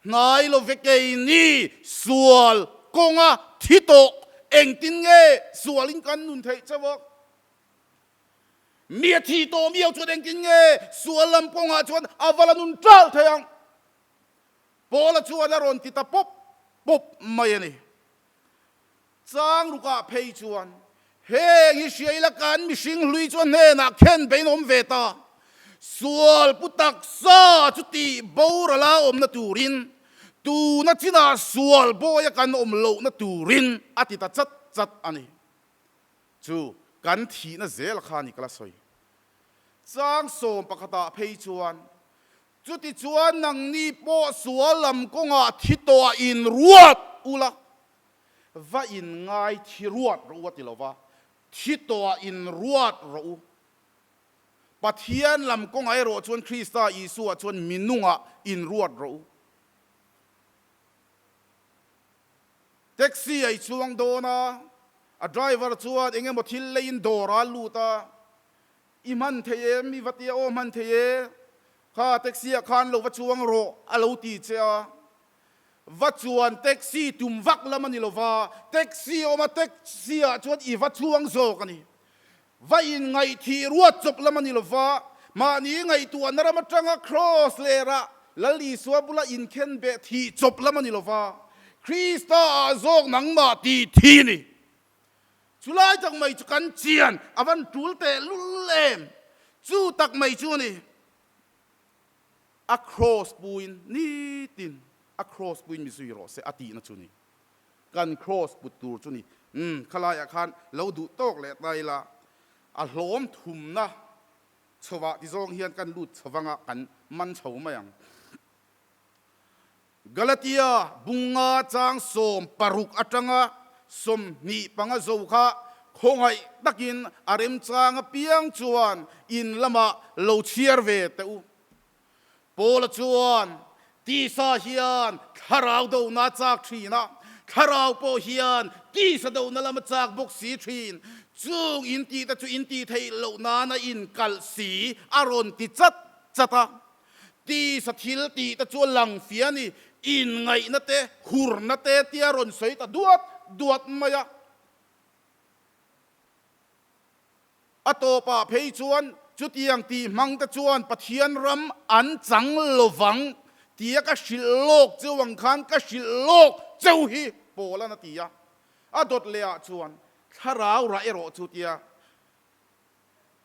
Hnai lo ve keini sual kawnga thi tawh engtin nge sualin kan nun theih chauh a? Mi a thi tawh miau chuan engtin nge sual lam kawngah chuan a va la nun ṭalh thei ang? Paula chuan a rawn ti ta pawp pawp mai a ni. Chang rukah phei chuan heng hi hria ila kan mihring hlui chu a hnenah khen bein a awm ve ta. Sual pu taksa chu tih boral a awmna turin tuna chinah sual bawia kan awm lohna turin a ti ta chat chat a ni. Chu kan thihna zel kha a ni ka la sawi. Chang 11 ah phei chuan Chutichuan nangni pawh sual lam kawngah thi tawh a in ruat ula, va in ngai thi ruat rawh u a ti lova, thi tawh a in ruat rawh u. Pathian lam kawngah erawh chuan Krista Isua chuan minungah in ruat rawh u. Taxi a i chuang dawn a, a driver chuan eng emaw thil leiin dawr a lut a, I hman thei em? I va tia aw hman thei e. Kha taxi ah khan lo va chuang rawh a lo ti che a. Va chuan taxi tum vak lam a ni lo va, taxi awm a taxi ah chuan i va chuang zawk a ni. Va in ngaihthih ruat chawp lam a ni lo va, mahni ngaihtuahna ram atanga cross lerah Lal Isua bula inkhen beh thih chawp lam a ni lo va, Krista ah zawk nangmah tih thi a ni. Chulai tak mai chu kan chian a van tul teh lul em? Chu tak mai chu a ni. A cross puin nitin a cross puin mi zui rawh se a tihna chu ni. Kan cross put tur chu ni. Umm, khalaiah khan lo duh tawk leh ta ila, a hlawm thumna chhovah ti zawng hian kan lut chho vanga kan man chho mai ang. Galatia bunga chang 16 atanga 25 zo kha khawngaih takin a remchang apiang chuan in lamah lo chhiar ve teh u. Paula chuan, Tisa hian thlarau dona a chak thin a, thlarau pawh hian tisa dona lam a chak bawk si thin. Chung intihte chu intih theih loh nana inkalh si a rawn ti chat chat a. Tisa thil tih te chu a lang fia a ni, inngaihna te, hurna te tia rawn sawi ta duat duat mai a. A tawpah phei chuan chutiang tih hmang te chuan Pathian ram an chang lovang tia ka hrilh lawk cheu ang khan ka hrilh lawk cheu hi Paula'n a ti a. A dawt lehah chuan thlarau rah erawh chu tia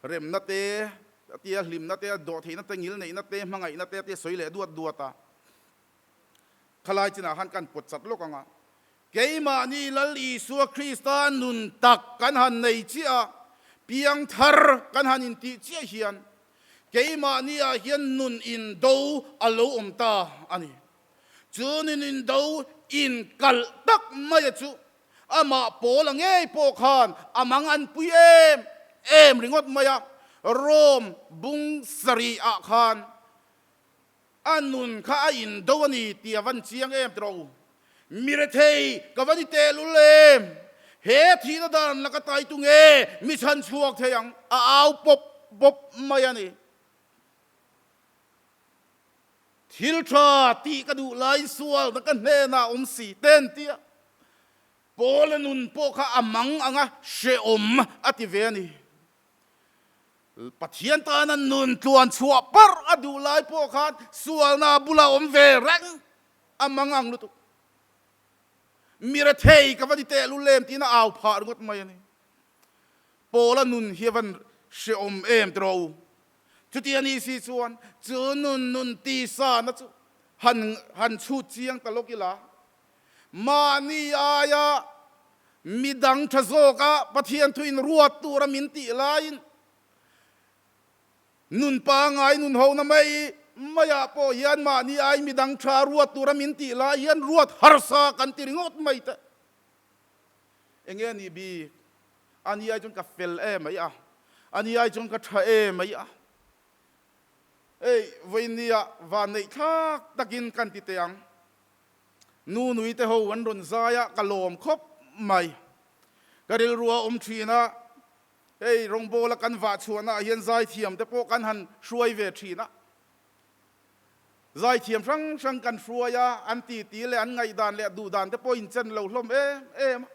Remna te, a tia hlimna te, dawhtheihna te, ngilneihna te, hmangaihna te a tia sawi leh duat duat a. Khalai chinah khan kan pawt chat lawk ang a. Keimahni Lal Isua Krista nun tak kan han nei chiah a, piang thar kan han intih chiah hian keimahni ah hian nun indo a lo awm ta a ni. Chu nun indo inkalh tak maia chu Amah Paula ngei pawh khan a mang an pui em em ringawt mai a, Rome bung sarih ah khan a nun kha a indo a ni tih a van chiang em tiraw u. Mi rethei ka va ni tehlul em? He thihna dan laka tai tu nge mi chhan chhuak thei ang? A au pawp pawp mai a ni. Thil tha tih ka duh laiin sualna ka hnenah awm si ten tia Paula nun pawh kha a mang anga hrehawm a ti ve a ni. Pathian tana nun tluan chhuah parh a duh lai pawh khan sualna a bulah awm ve reng a mang ang lutuk. Mi rethei ka va ni teh lul em tiin a au phah ringawt mai a ni. Paula nun hi a van hrehawm em tiraw u? Chuti a ni si chuan chu nun nun tisana chu han han chhut chiang ta lawk ila, mahni aia midang tha zawka Pathian thuin ruat tura min tih laiin nun pangngai nun hona mai maiah pawh hian mahni ai midang tha ruat tura min tih lai hian ruat harsa kan ti ringawt mai te. Enge a nih bik? Ani ai chuan ka fel em mai a, ani ai chuan ka tha em mai a. Ei, vawinia van neih thlak takin kan ti teh ang. Nu nui te ho an rawn zai a, ka lawm khawp mai. Ka rilru a awm thin a, hei rawngbawla kan vah chhuahnaah hian zaithiam te pawh kan han hruai ve thin a. Zaithiam hrang hrang kan hruai a, an titi leh an ngaihdan leh duhdan te pawh inchen lo hlawm em em a.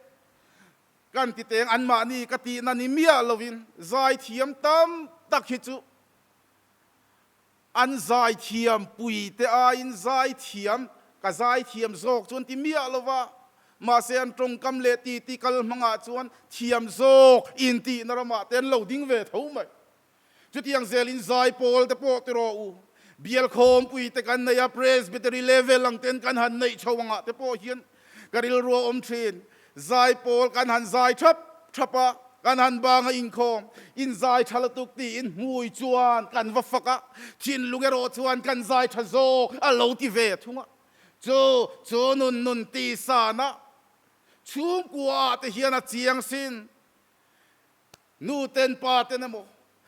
Kan ti teng anmahni ka tihna ni miah lovin zaithiam tam tak hi chu an zaithiam pui te aiin zaithiam ka zaithiam zawk chu an ti miah lova, mahse an tawngkam leh titi kal hmangah chuan thiam zawk intihna ramah te an lo ding ve tho mai. Chutiang zelin zaipawl te pawh ti rawh u, bial khawmpui te kan nei a, Presbytery level ang ten kan han neih chho angah te pawh hian ka rilru a awm thin. Zaipawl kan han zai thap thap a, kan han bang a inkhawm, in zai tha lutuk tiin hmui chuan kan va fak a, thinlung erawh chuan kan zai tha zawk a lo ti ve thung a. Chu chu nun nun tisana chhungkua ah te hian a chiang sin. Nu ten pa ten emaw,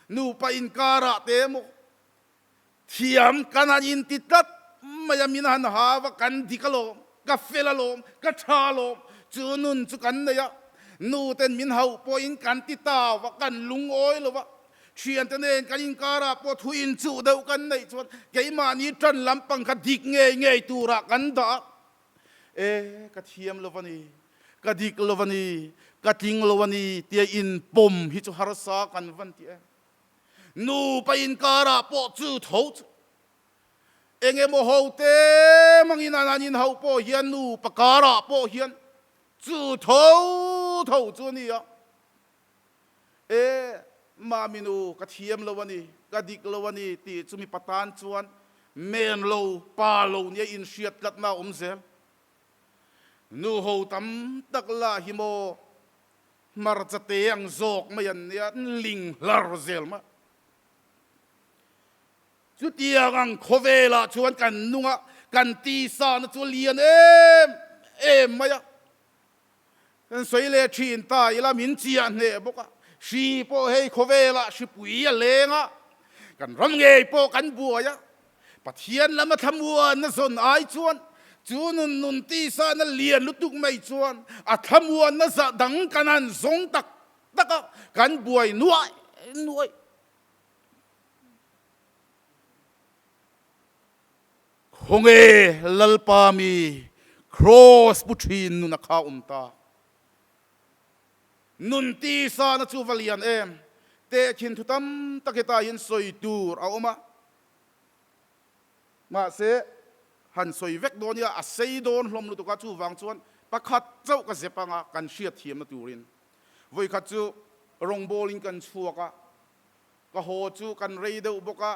nupa inkarah te emaw thiam kan han inti tlat mai a, min han hau a, kan dik alawm, ka fel alawm, ka tha alawm, chu nun chu kan nei a, nu ten min hauh pawhin kan ti tau a, kan lungawi lo va, thiante nen kan inkarah pawh thu inchuh deuh kan neih chuan keimahni tan lampang kha dik ngei ngei turah kan dah a. E, ka thiam lo a ni, ka dik lo a ni, ka tling lo a ni tia inpawm hi chu harsa kan van ti em? Nupa inkarah pawh chu tho chu eng emaw ho te mangin an an inhauh pawh hian nupa karah pawh hian chu tho tho chu a ni a. E, Mami nu, ka thiam lo a ni, ka dik lo a ni tih chu mipa tan chuan men lo, pa lo nia inhriat tlatna a awm zel. Nu ho tam tak lah hi maw hmarcha te ang zawk mai an nia, an ling hlar zel mah. Chutiang ang khawvelah chuan kan nunga kan tisa na chu a lian em em mai a. Kan sawi leh thin ta ila min chiah hneh bawk a, hri pawh hei khawvelah hripui a leng a, kan ram ngei pawh kan buai a, Pathian lama thlamuanna zawn ai chuan chu nun nun tisa na lian lutuk mai chuan a thlamuanna zah dang kan han zawng tak tak a, kan buai nuai nuai. Khawnge Lalpa mi Kraws pu thin nun a kha awm ta. Nun tisa na chu va lian em? Tehkhin thu tam tak hetah hian sawi tur a awm a. Mahse, han sawi vek dawn ila a sei dawn hlawm lutuk a, chuvang chuan pakhat chauh ka zep anga kan hriatthiamna turin. Vawikhat chu rawngbawlin kan chhuak a, ka haw chu kan rei deuh bawk a,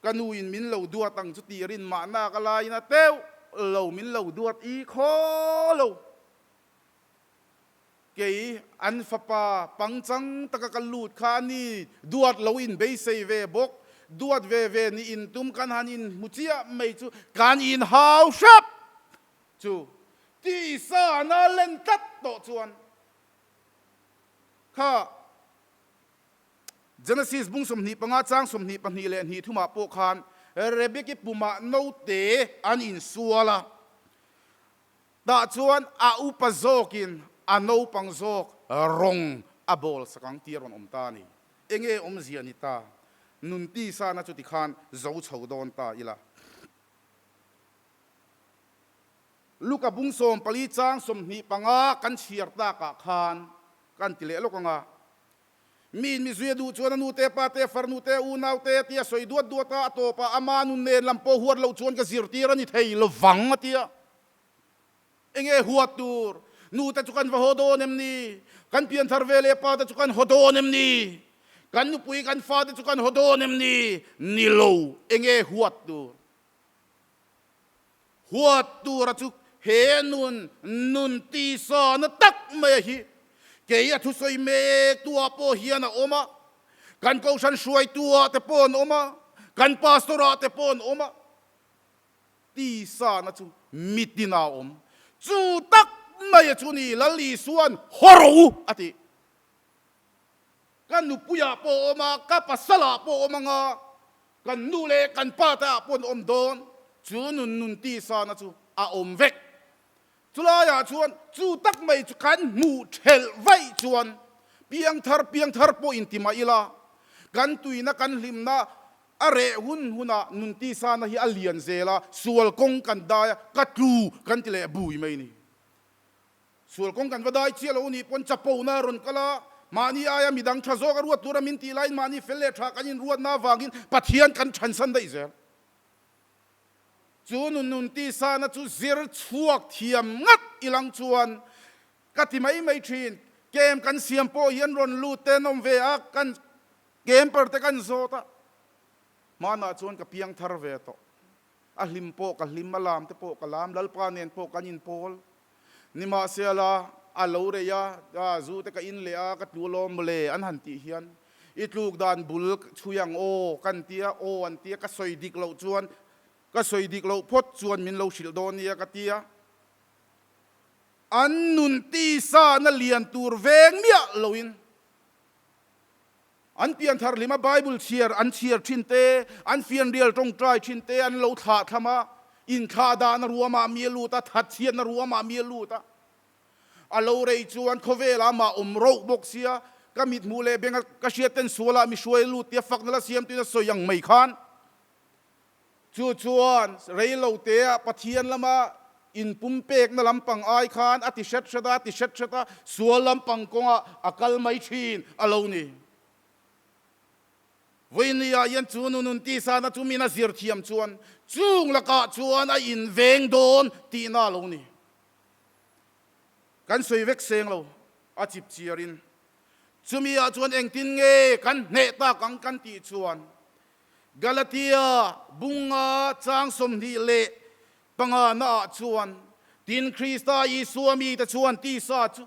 Ka nu in min lo duat ang chu tih rin mahna ka laiin a teuh lo, min lo duat i khaw lo. Kei an fapa pangchang taka ka lut kha a ni, duat lo in beisei ve bawk, duat ve ve ni in tum kan han in hmu chiah mai chu kan in hau hrep chu tisa na len tlat tawh chuan kha Genesis bung 25 chang 22 leh hnih thumah pawh khan Rebeki pumah naute an insual a, tah chuan a upa zawkin a naupang zawk rawng a bawl sak ang tih a rawn awm ta a ni. Enge awmzia ni ta? Nun tisa na chuti khan zo chho dawn ta ila. Luka bung 14 chang 25 kan chhiar takah khan kan ti leh lawk ang a. Mi in mi zui a duh chuan a nu te, pa te, farnu te, unau te tia sawi duat duat a, a tawpah ama nun nen lam pawh huat loh chuan ka zirtir a ni thei lovang a ti a. Enge huat tur? Nu te chu kan va haw dawn em ni? Kan pianthar ve leh pa te chu kan haw dawn em ni? Kan nupui kan fa te chu kan haw dawn em ni? Ni lo, enge huat tur? Huat tura chu he nun nun tisana tak mai a hi. Kei a thusawi mek tuah pawh hian a awm a, kan kohhran hruaituah te pawh an awm a, kan pastor ah te pawh an awm a. Tisana chu mitin a awm. Chu tak mai a chu ni Lal Isuan haw rawh u a ti. Ka nupuiah pawh a awm a, ka pasalah pawh a awm ang a, kan nu leh kan pa te ah pawh an awm dawn, chu nun nun tisana chu a awm vek. Chulaiah chuan chu tak mai chu kan hmuh thelh vaih chuan piangthar piangthar pawh inti mah ila, kan tuina kan hlimna a reh hun hunah nun tisana hi a lian zel a, sual kawng kan dai a, ka tlu kan ti leh bui mai ni. Sual kawng kan va dai chiah lo nih pawn chapona a rawn kal a, mahni aia midang tha zawk a ruat tura min tih laiin mahni fel leh tha kan inruatna avangin Pathian kan thansan daih zel. Chu nun nun tisana chu zir chhuak thiam ngat ilang chuan ka ti mai mai thin. Kem kan siam pawh hian rawn lut te an awm ve a, kan camper te kan zawt a, hmanah chuan ka piang thar ve tawh. A hlim pawh ka hlim, a lam te pawh ka lam, Lalpa nen pawh kan inpawl. Nimahsela, a lo rei a, a zu te ka in leh a, ka tlu alawm mawle an han tih hian, i tluk dan bul chhui ang aw kan tia, aw an tia, ka sawi dik loh chuan, ka sawi dik loh phawt chuan min lo hrilh dawn nia ka tia. An nun tisa na lian tur veng miah loin An pianthar hlima Bible chhiar an chhiar thin te, an fianrial tawngtai thin te an lo thlah thlam a, inthlah dahna ruamah mi a lut a, thatchhiatna ruamah mi a lut a. A lo rei chuan khawvelah mah awm roh bawk sia, ka mithmuh leh benga ka hriat ten sualah mi hruai a lut tia fakna la siamtuin a sawi ang mai khan. Chu chuan rei lo teah Pathian lama inpumpekna lampang ai khan a ti hret hret a, a ti hret hret a, sual lampang kawngah a kal mai thin a lo ni. Vawinia hian chu nu nun tisana chu min a zir thiam chuan chung lakah chuan a inveng dawn tihna a lo ni. Kan sawi vek seng lo, a chip chiarin. Chumi ah chuan engtin nge kan hneh tak ang kan tih chuan Galatia bunga chang 25 na ah chuan tin Krista Isua mite chuan tisa chu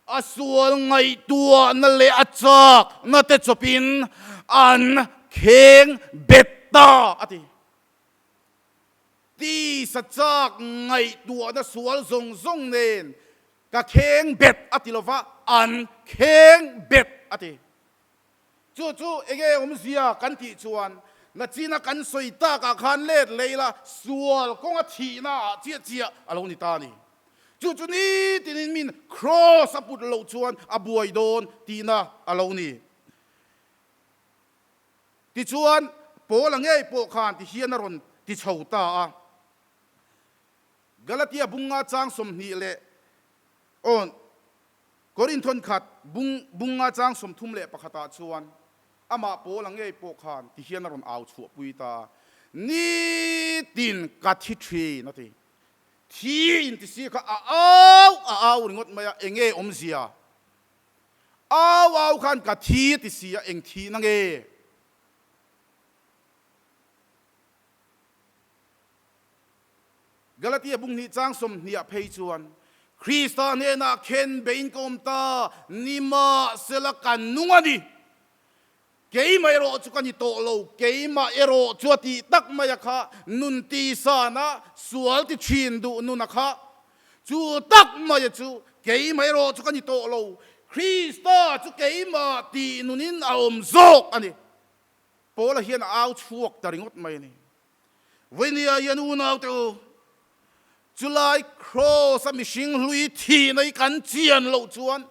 a sual ngaihtuahna leh a chakna te chawpin an kheng bet ta a ti. Tisa chak ngaihtuahna sual zawng zawng nen ka kheng bet a ti lova, an kheng bet a ti. Chu chu enge awmzia kan tih chuan nachina kan sawi takah khan let lei la sual kawnga thihna ah chiah chiah a lo ni ta a ni. Chu chu nitinin min cross a put loh chuan a buai dawn tihna a lo ni. Tichuan, Paula ngei pawh khan ti hian a rawn ti chho ta a. Galatia bunga chang 20 leh aw Korinthon khat bung bunga chang 31 ah chuan amah Paula ngei pawh khan ti hian a rawn au chhuahpui ta a, Nitin ka thi thin a ti. Thi in ti si kha a au a au ringawt mai a, enge awmzia? Au au khan ka thi a ti si a, eng thihna nge? Galatia bung hnih chang 20 ah phei chuan, Krista hnenah khen bein ka awm ta, nimahsela ka nung a ni. Keimah erawh chu ka ni tawh lo, keimah erawh chu a tih tak mai a kha, nun tisana sual ti thin duh nun a kha. Chu tak mai a chu, keimah erawh chu ka ni tawh lo, Krista chu keimah tih nunin a awm zawk a ni. Paula hian a au chhuak ta ringawt mai a ni. Vawinia hian unaute u, chulai Kraws a mihring hlui thihna hi kan chian loh chuan,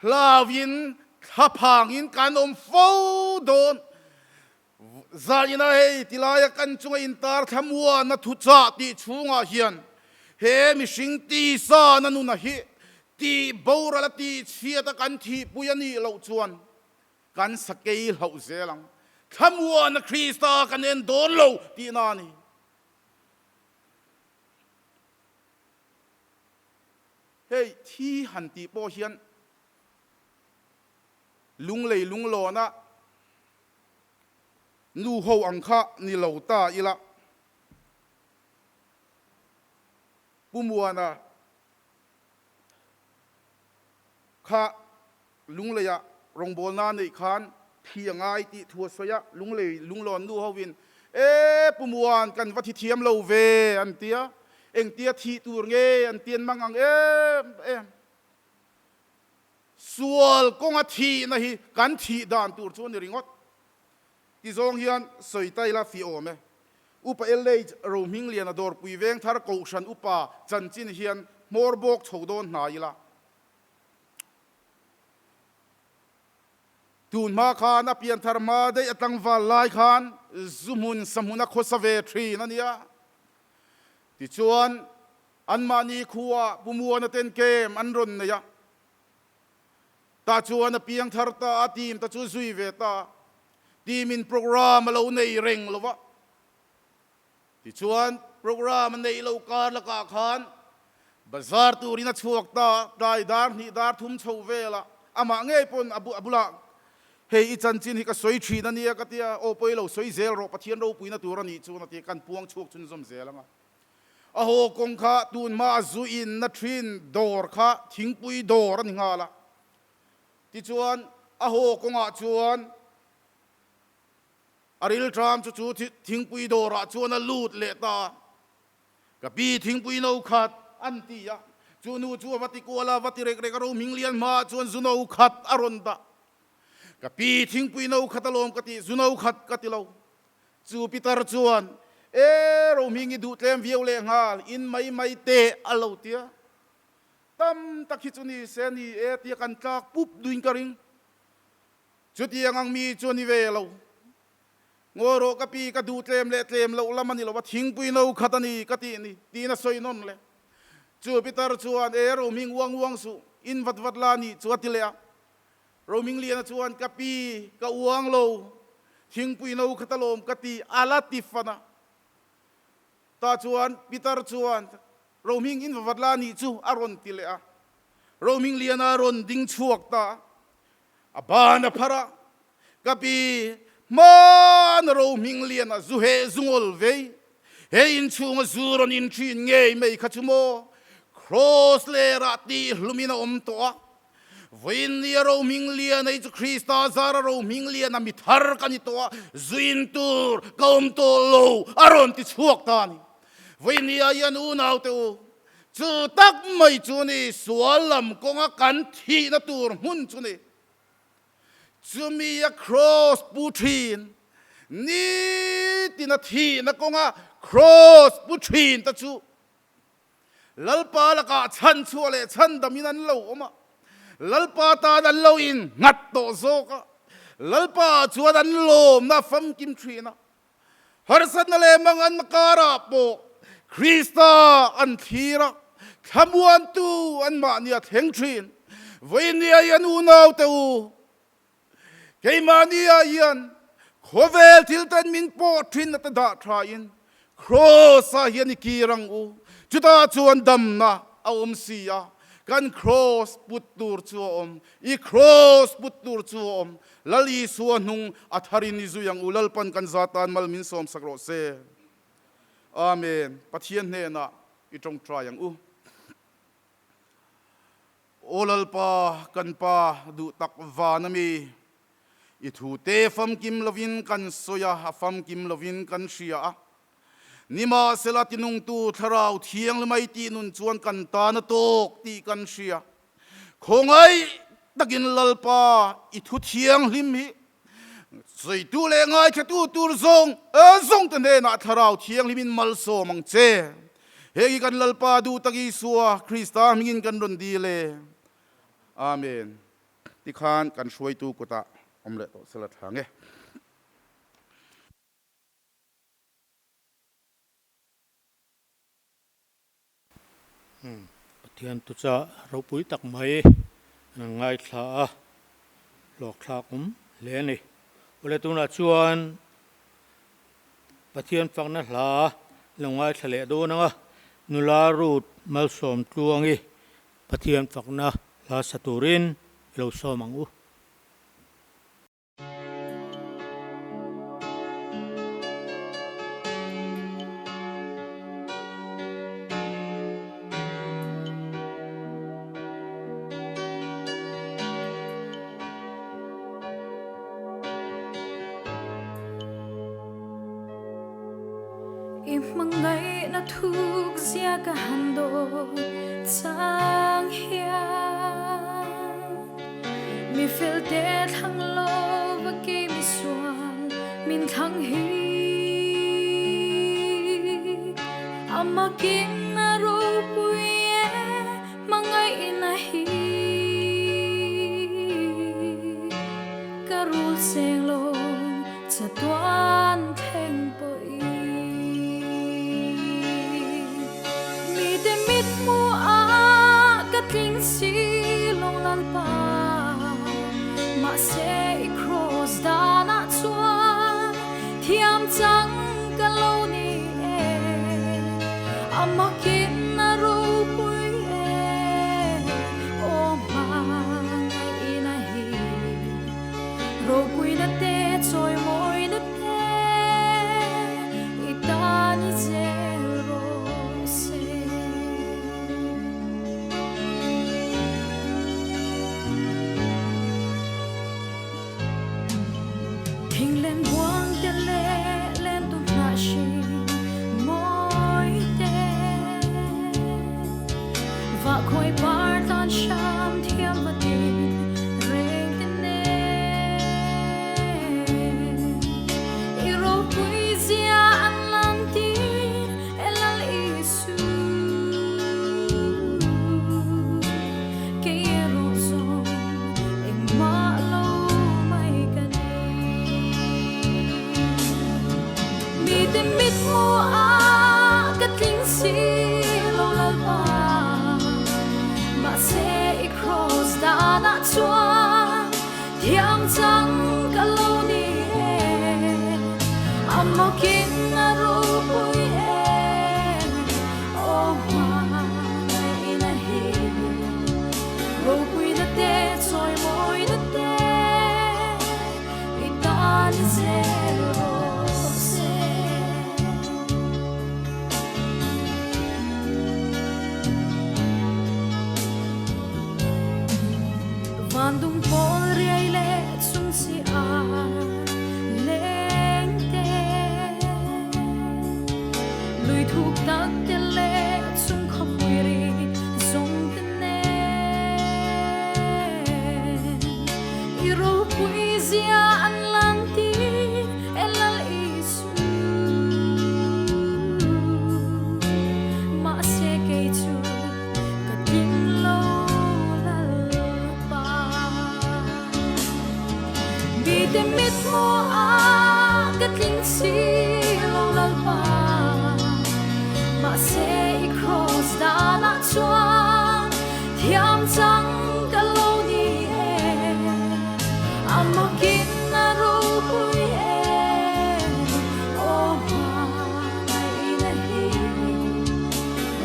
Hlauin thlaphangin kan awm fo dawn. Zaina hei tilaia kan chunga intar thlamuana thuchah tih chhungah hian he mihring tisana nuna hi tih boral a tih chhiat a kan thihpui a nih loh chuan kan sakei hlauh zel ang. Thlamuana Krista kan en dawn lo tihna a ni. Hei thi han tih pawh hian lunglei lunglawna nu ho ang kha ni lo ta ila. Pu Muana kha lungleia rawngbawlna neih khan thi a ngai tih thu a sawi a, lunglei lunglawn nu hovin, E Pu Muan, kan va thi thiam lo ve, an ti a. Engtia thih tur nge an ti an mang ang em em. Sual kawnga thihna hi kan thih dan tur chu a ni ringawt. Ti zawng hian sawi ta ila fih awm e. Upa LH Rohmingliana Dawrpui Vengthar Kohhran Upa chanchin hian hmawr bawk chho dawn hnai ila. Tun hma khan a pianthar hma daih a tlangval lai khan zu hmun sa hmun a khawsa ve thin a nia. Tichuan, anmahni khuaa Pu Muana ten kem an rawn nei a. Tah chuan a piangthar ta a, team ta chu zui ve ta a. Team in programme a lo nei reng lo va. Tichuan, programme a neih loh kar lakah khan bazar turin a chhuak ta, tlai dar hnih dar thum chho velah amah ngei pawn a bulah, Hei i chanchin hi ka sawi thin a nia ka ti a, aw pawi lo sawi zel rawh, Pathian ropuina tur a nih chuan a ti a, kan puang chhuak chhunzawm zel ang a. A haw kawng kha tun hma a zu inna thin dawr kha thingpui dawr a ni nghal a. Tichuan, a haw kawngah chuan A rilṭam chu chu thingpui dawrah chuan a lut leh ta a, Ka pi thingpui no khat an ti a, chu nu chu a va ti kual a, va ti rek rek a, Rohming lian hmaah chuan zu no khat a rawn dah. Ka pi thingpui no khat alawm ka ti, zu no khat ka ti lo. Chu Peter chuan, E, Rohming i duh tlem viau leh nghal, in mai mai teh a lo ti a. Tam tak hi chu ni se ni e tia kan tlak pup duin ka ring. Chutiang ang mi chu a ni ve lo. Ngawi rawh ka pi, ka duh tlem leh tlem loh lam a ni lo a, thingpui no khat a ni ka tih ni, tiin a sawi nawn leh. Chu Peter chuan, E Rohming uang uang suh, in vat vat la nih chu a ti leh a. Rohming Liana chuan, Ka pi, ka uang lo, thingpui no khat alawm ka ti, a la ti fan a. Tah chuan Peter chuan, Rohming in va vat la nih chu a rawn ti leh a. Rohming Liana rawn ding chhuak ta. A ban a phar a, Ka pi, hmaan ro hming lian a zu he zungawl vei, he inchhunga zu rawn in thin ngei mai kha chu maw? Kraws lerah tih hlumin a awm tawh a, vawiin nia ro hming lian ei chu Krista zara ro hming lian a mi thar ka ni tawh a, zu in tur ka awm tawh lo a rawn ti chhuak ta a ni. Vawiin nia hian unaute u, chu tak mai chu ni sual lam kawnga kan thihna tur hmun chu ni. Chumi a kraws pu thin, nitin a thihna kawnga kraws pu thin te chu Lalpa lakah chhanchhuah leh chhandamin an lo awm a, Lalpa tan an lo innghat tawh zawk a, Lalpa chuan an lawmna a famkim thin a. Harsatna leh manganna karah pawh Krista an thlir a, thlamuantu anmahni a thleng thin. Vawinia hian unaute u, keimahnia hian khawvel thil ten min pawh thin a ta dah thain Kraws-ah hian i kir ang u. Chutah chuan damna a awm si a, kan kraws put tur chu a awm, i kraws put tur chu a awm. Lal Isua hnung a tharin i zui ang u, Lalpan kan za tan mal min sawmsak rawh se. Amen. Pathian hnenah i tawngtai ang u. Aw Lalpa, kan Pa duh tak van ami, i thu te famkim lovin kan sawi a, a famkim lovin kan hria a. Nimahsela tinungtu Thlarau Thianghlimai tih nun chuan kan tan a tawk tih kan hria. Khawngaih takin Lalpa i thu thianghlim hi sawitu leh ngaithlatu tur zawng zawng te hnenah Thlarau Thianghlimin malsawm ang che. Heng hi kan Lalpa duh tak Isua Krista hmingin kan rawn dil e. Amen. Tikhan kan hruaitu kutah awm leh tawh sela tha nge. Pathian tucha ropui tak mai an ngaithla a, hlawkthlak awm hle a ni. Awle tunah chuan Pathian fakna hla lo ngaithla leh dawn ang a, nula Ruth Malsawm Tluangi Pathian fakna hla sa turin i lo sawm ang u. I hmangaihna thuk zia ka han dawn chang hian. Mi fel te thlang lo va kei mi sual min thlang hi Amakin a ropui e hmangaihna hi Ka rul seng lo chatuan thleng pawhin Mite mithmu ah ka tling si lo Lalpa Mahse i kraws danah chuan thiam chang ka lo ni e Amakin a ropui e Aw hmangaihna hi Ropuina te chawimawina te i tan i zel rawh se. Thinglen buang te leh len tu hnah hring mawi te Vah khawi par tan hram thiam va tin reng te nen I ropui zia an lan tir e Lal Isu Kei erawh zawng engmah lo mai ka ni. Mite mithmu ah ka tling si lo Lalpa, mahse i kraws danah chuan thiam chang ka lo ni e. Amawkin a ropui e, aw hmangaihna hi, ropuina te chawimawina te. Van dum pawl riai leh chung si a leng te. Lui thuk tak te leh chung khawpui ri zawng te nen. I ropui zia an lang ti e Lal Isu. Mahse kei chu ka tling lo Lalpa. Mite mit hmuh ka tling si lo Lalpa. Mahse i kraws danah chuan thiam chang ka lo ni e. A makin a ropui e, aw hmangaihna hi.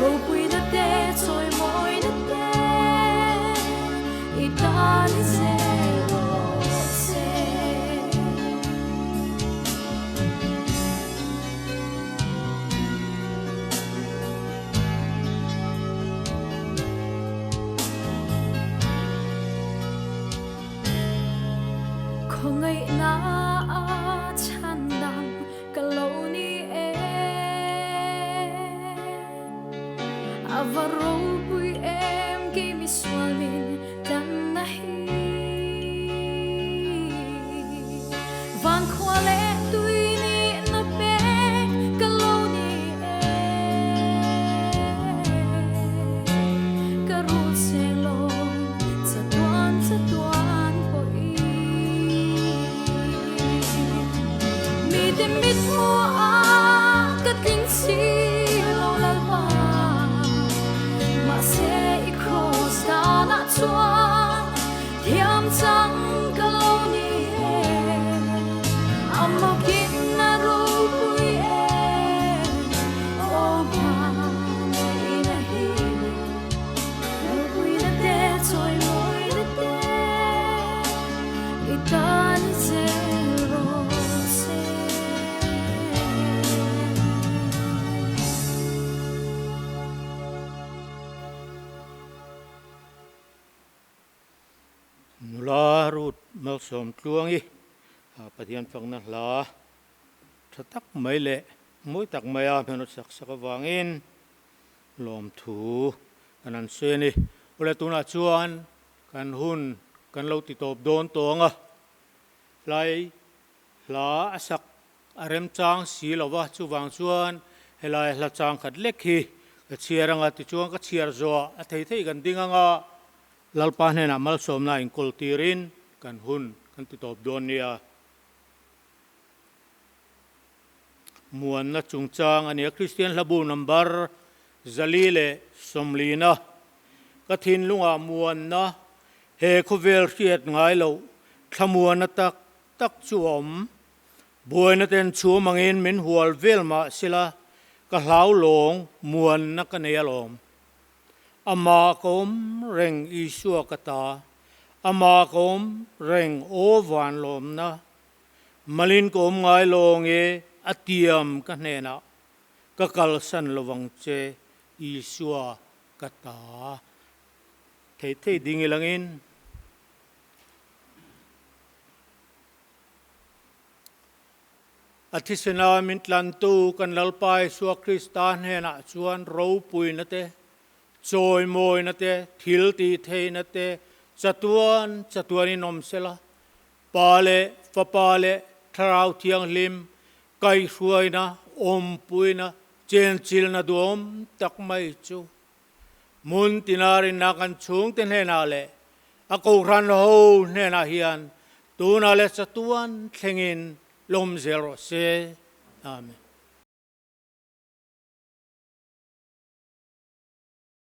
Ropuina te chawimawina te i tan zel rawh se. Khawngaihna a chhandam ka lo ni e. A va ropui em kei misual min tlanna hi. Van khua leh tui nihna pek ka lo ni e. Ka rul seng lawm chatuan chatuan pawhin. Mite mit hmuh ka tling si lo Lalpa. Mahse i kraws danah chuan thiam chang ka lo ni e. A mawkin a ropui e, aw hmangaihna hi. Ropuina te chawimawina te i tan i zel rawh se. Nula Ruth Malsawm Tluangi Pathian fakna hla tha tak mai leh mawi tak maia hmel sak sak avangin Lawmthu kan han sawi a ni. Awle tunah chuan kan hun kan lo ti tawp dawn tawng a, hlai hla a sak a remchang si lo va, chuvang chuan helai hla chang khat lek hi ka chhiar anga tichuan ka chhiar zawh a thei thei kan ding anga Lalpa hnenah malsawmna inkawl tirin kan hun kan ti tawp dawn nia. Muanna chungchang a ni a, Kristian hlabu number 440, Ka thinlungah muanna he khawvel hriat ngai loh thlamuanna tak tak chu a awm. Buaina ten chhum angin min hual vel mah sila ka hlau lawng muanna ka nei alawm. Amah ka awm reng Isua ka ta, amah ka awm reng aw van lawmna. Malin ka awm ngai lo nge a tiam ka hnenah ka kalsan lovang che Isua ka ta thei thei ding ilangin. A thisena min tlantu kan Lalpa Isua Krista hnenah chuan ropuina te, chawimawina te, thiltihtheihna te chatuan chatuanin awm sela, Pa leh Fapa leh Thlarau Thianghlim kaihhruaina, awmpuina, chenchilna duhawm tak mai chu hmun tina rinna kan chhungte hnenah leh a Kohhran ho hnenah hian tunah leh chatuan thlengin lawm zel rawh se. Amen.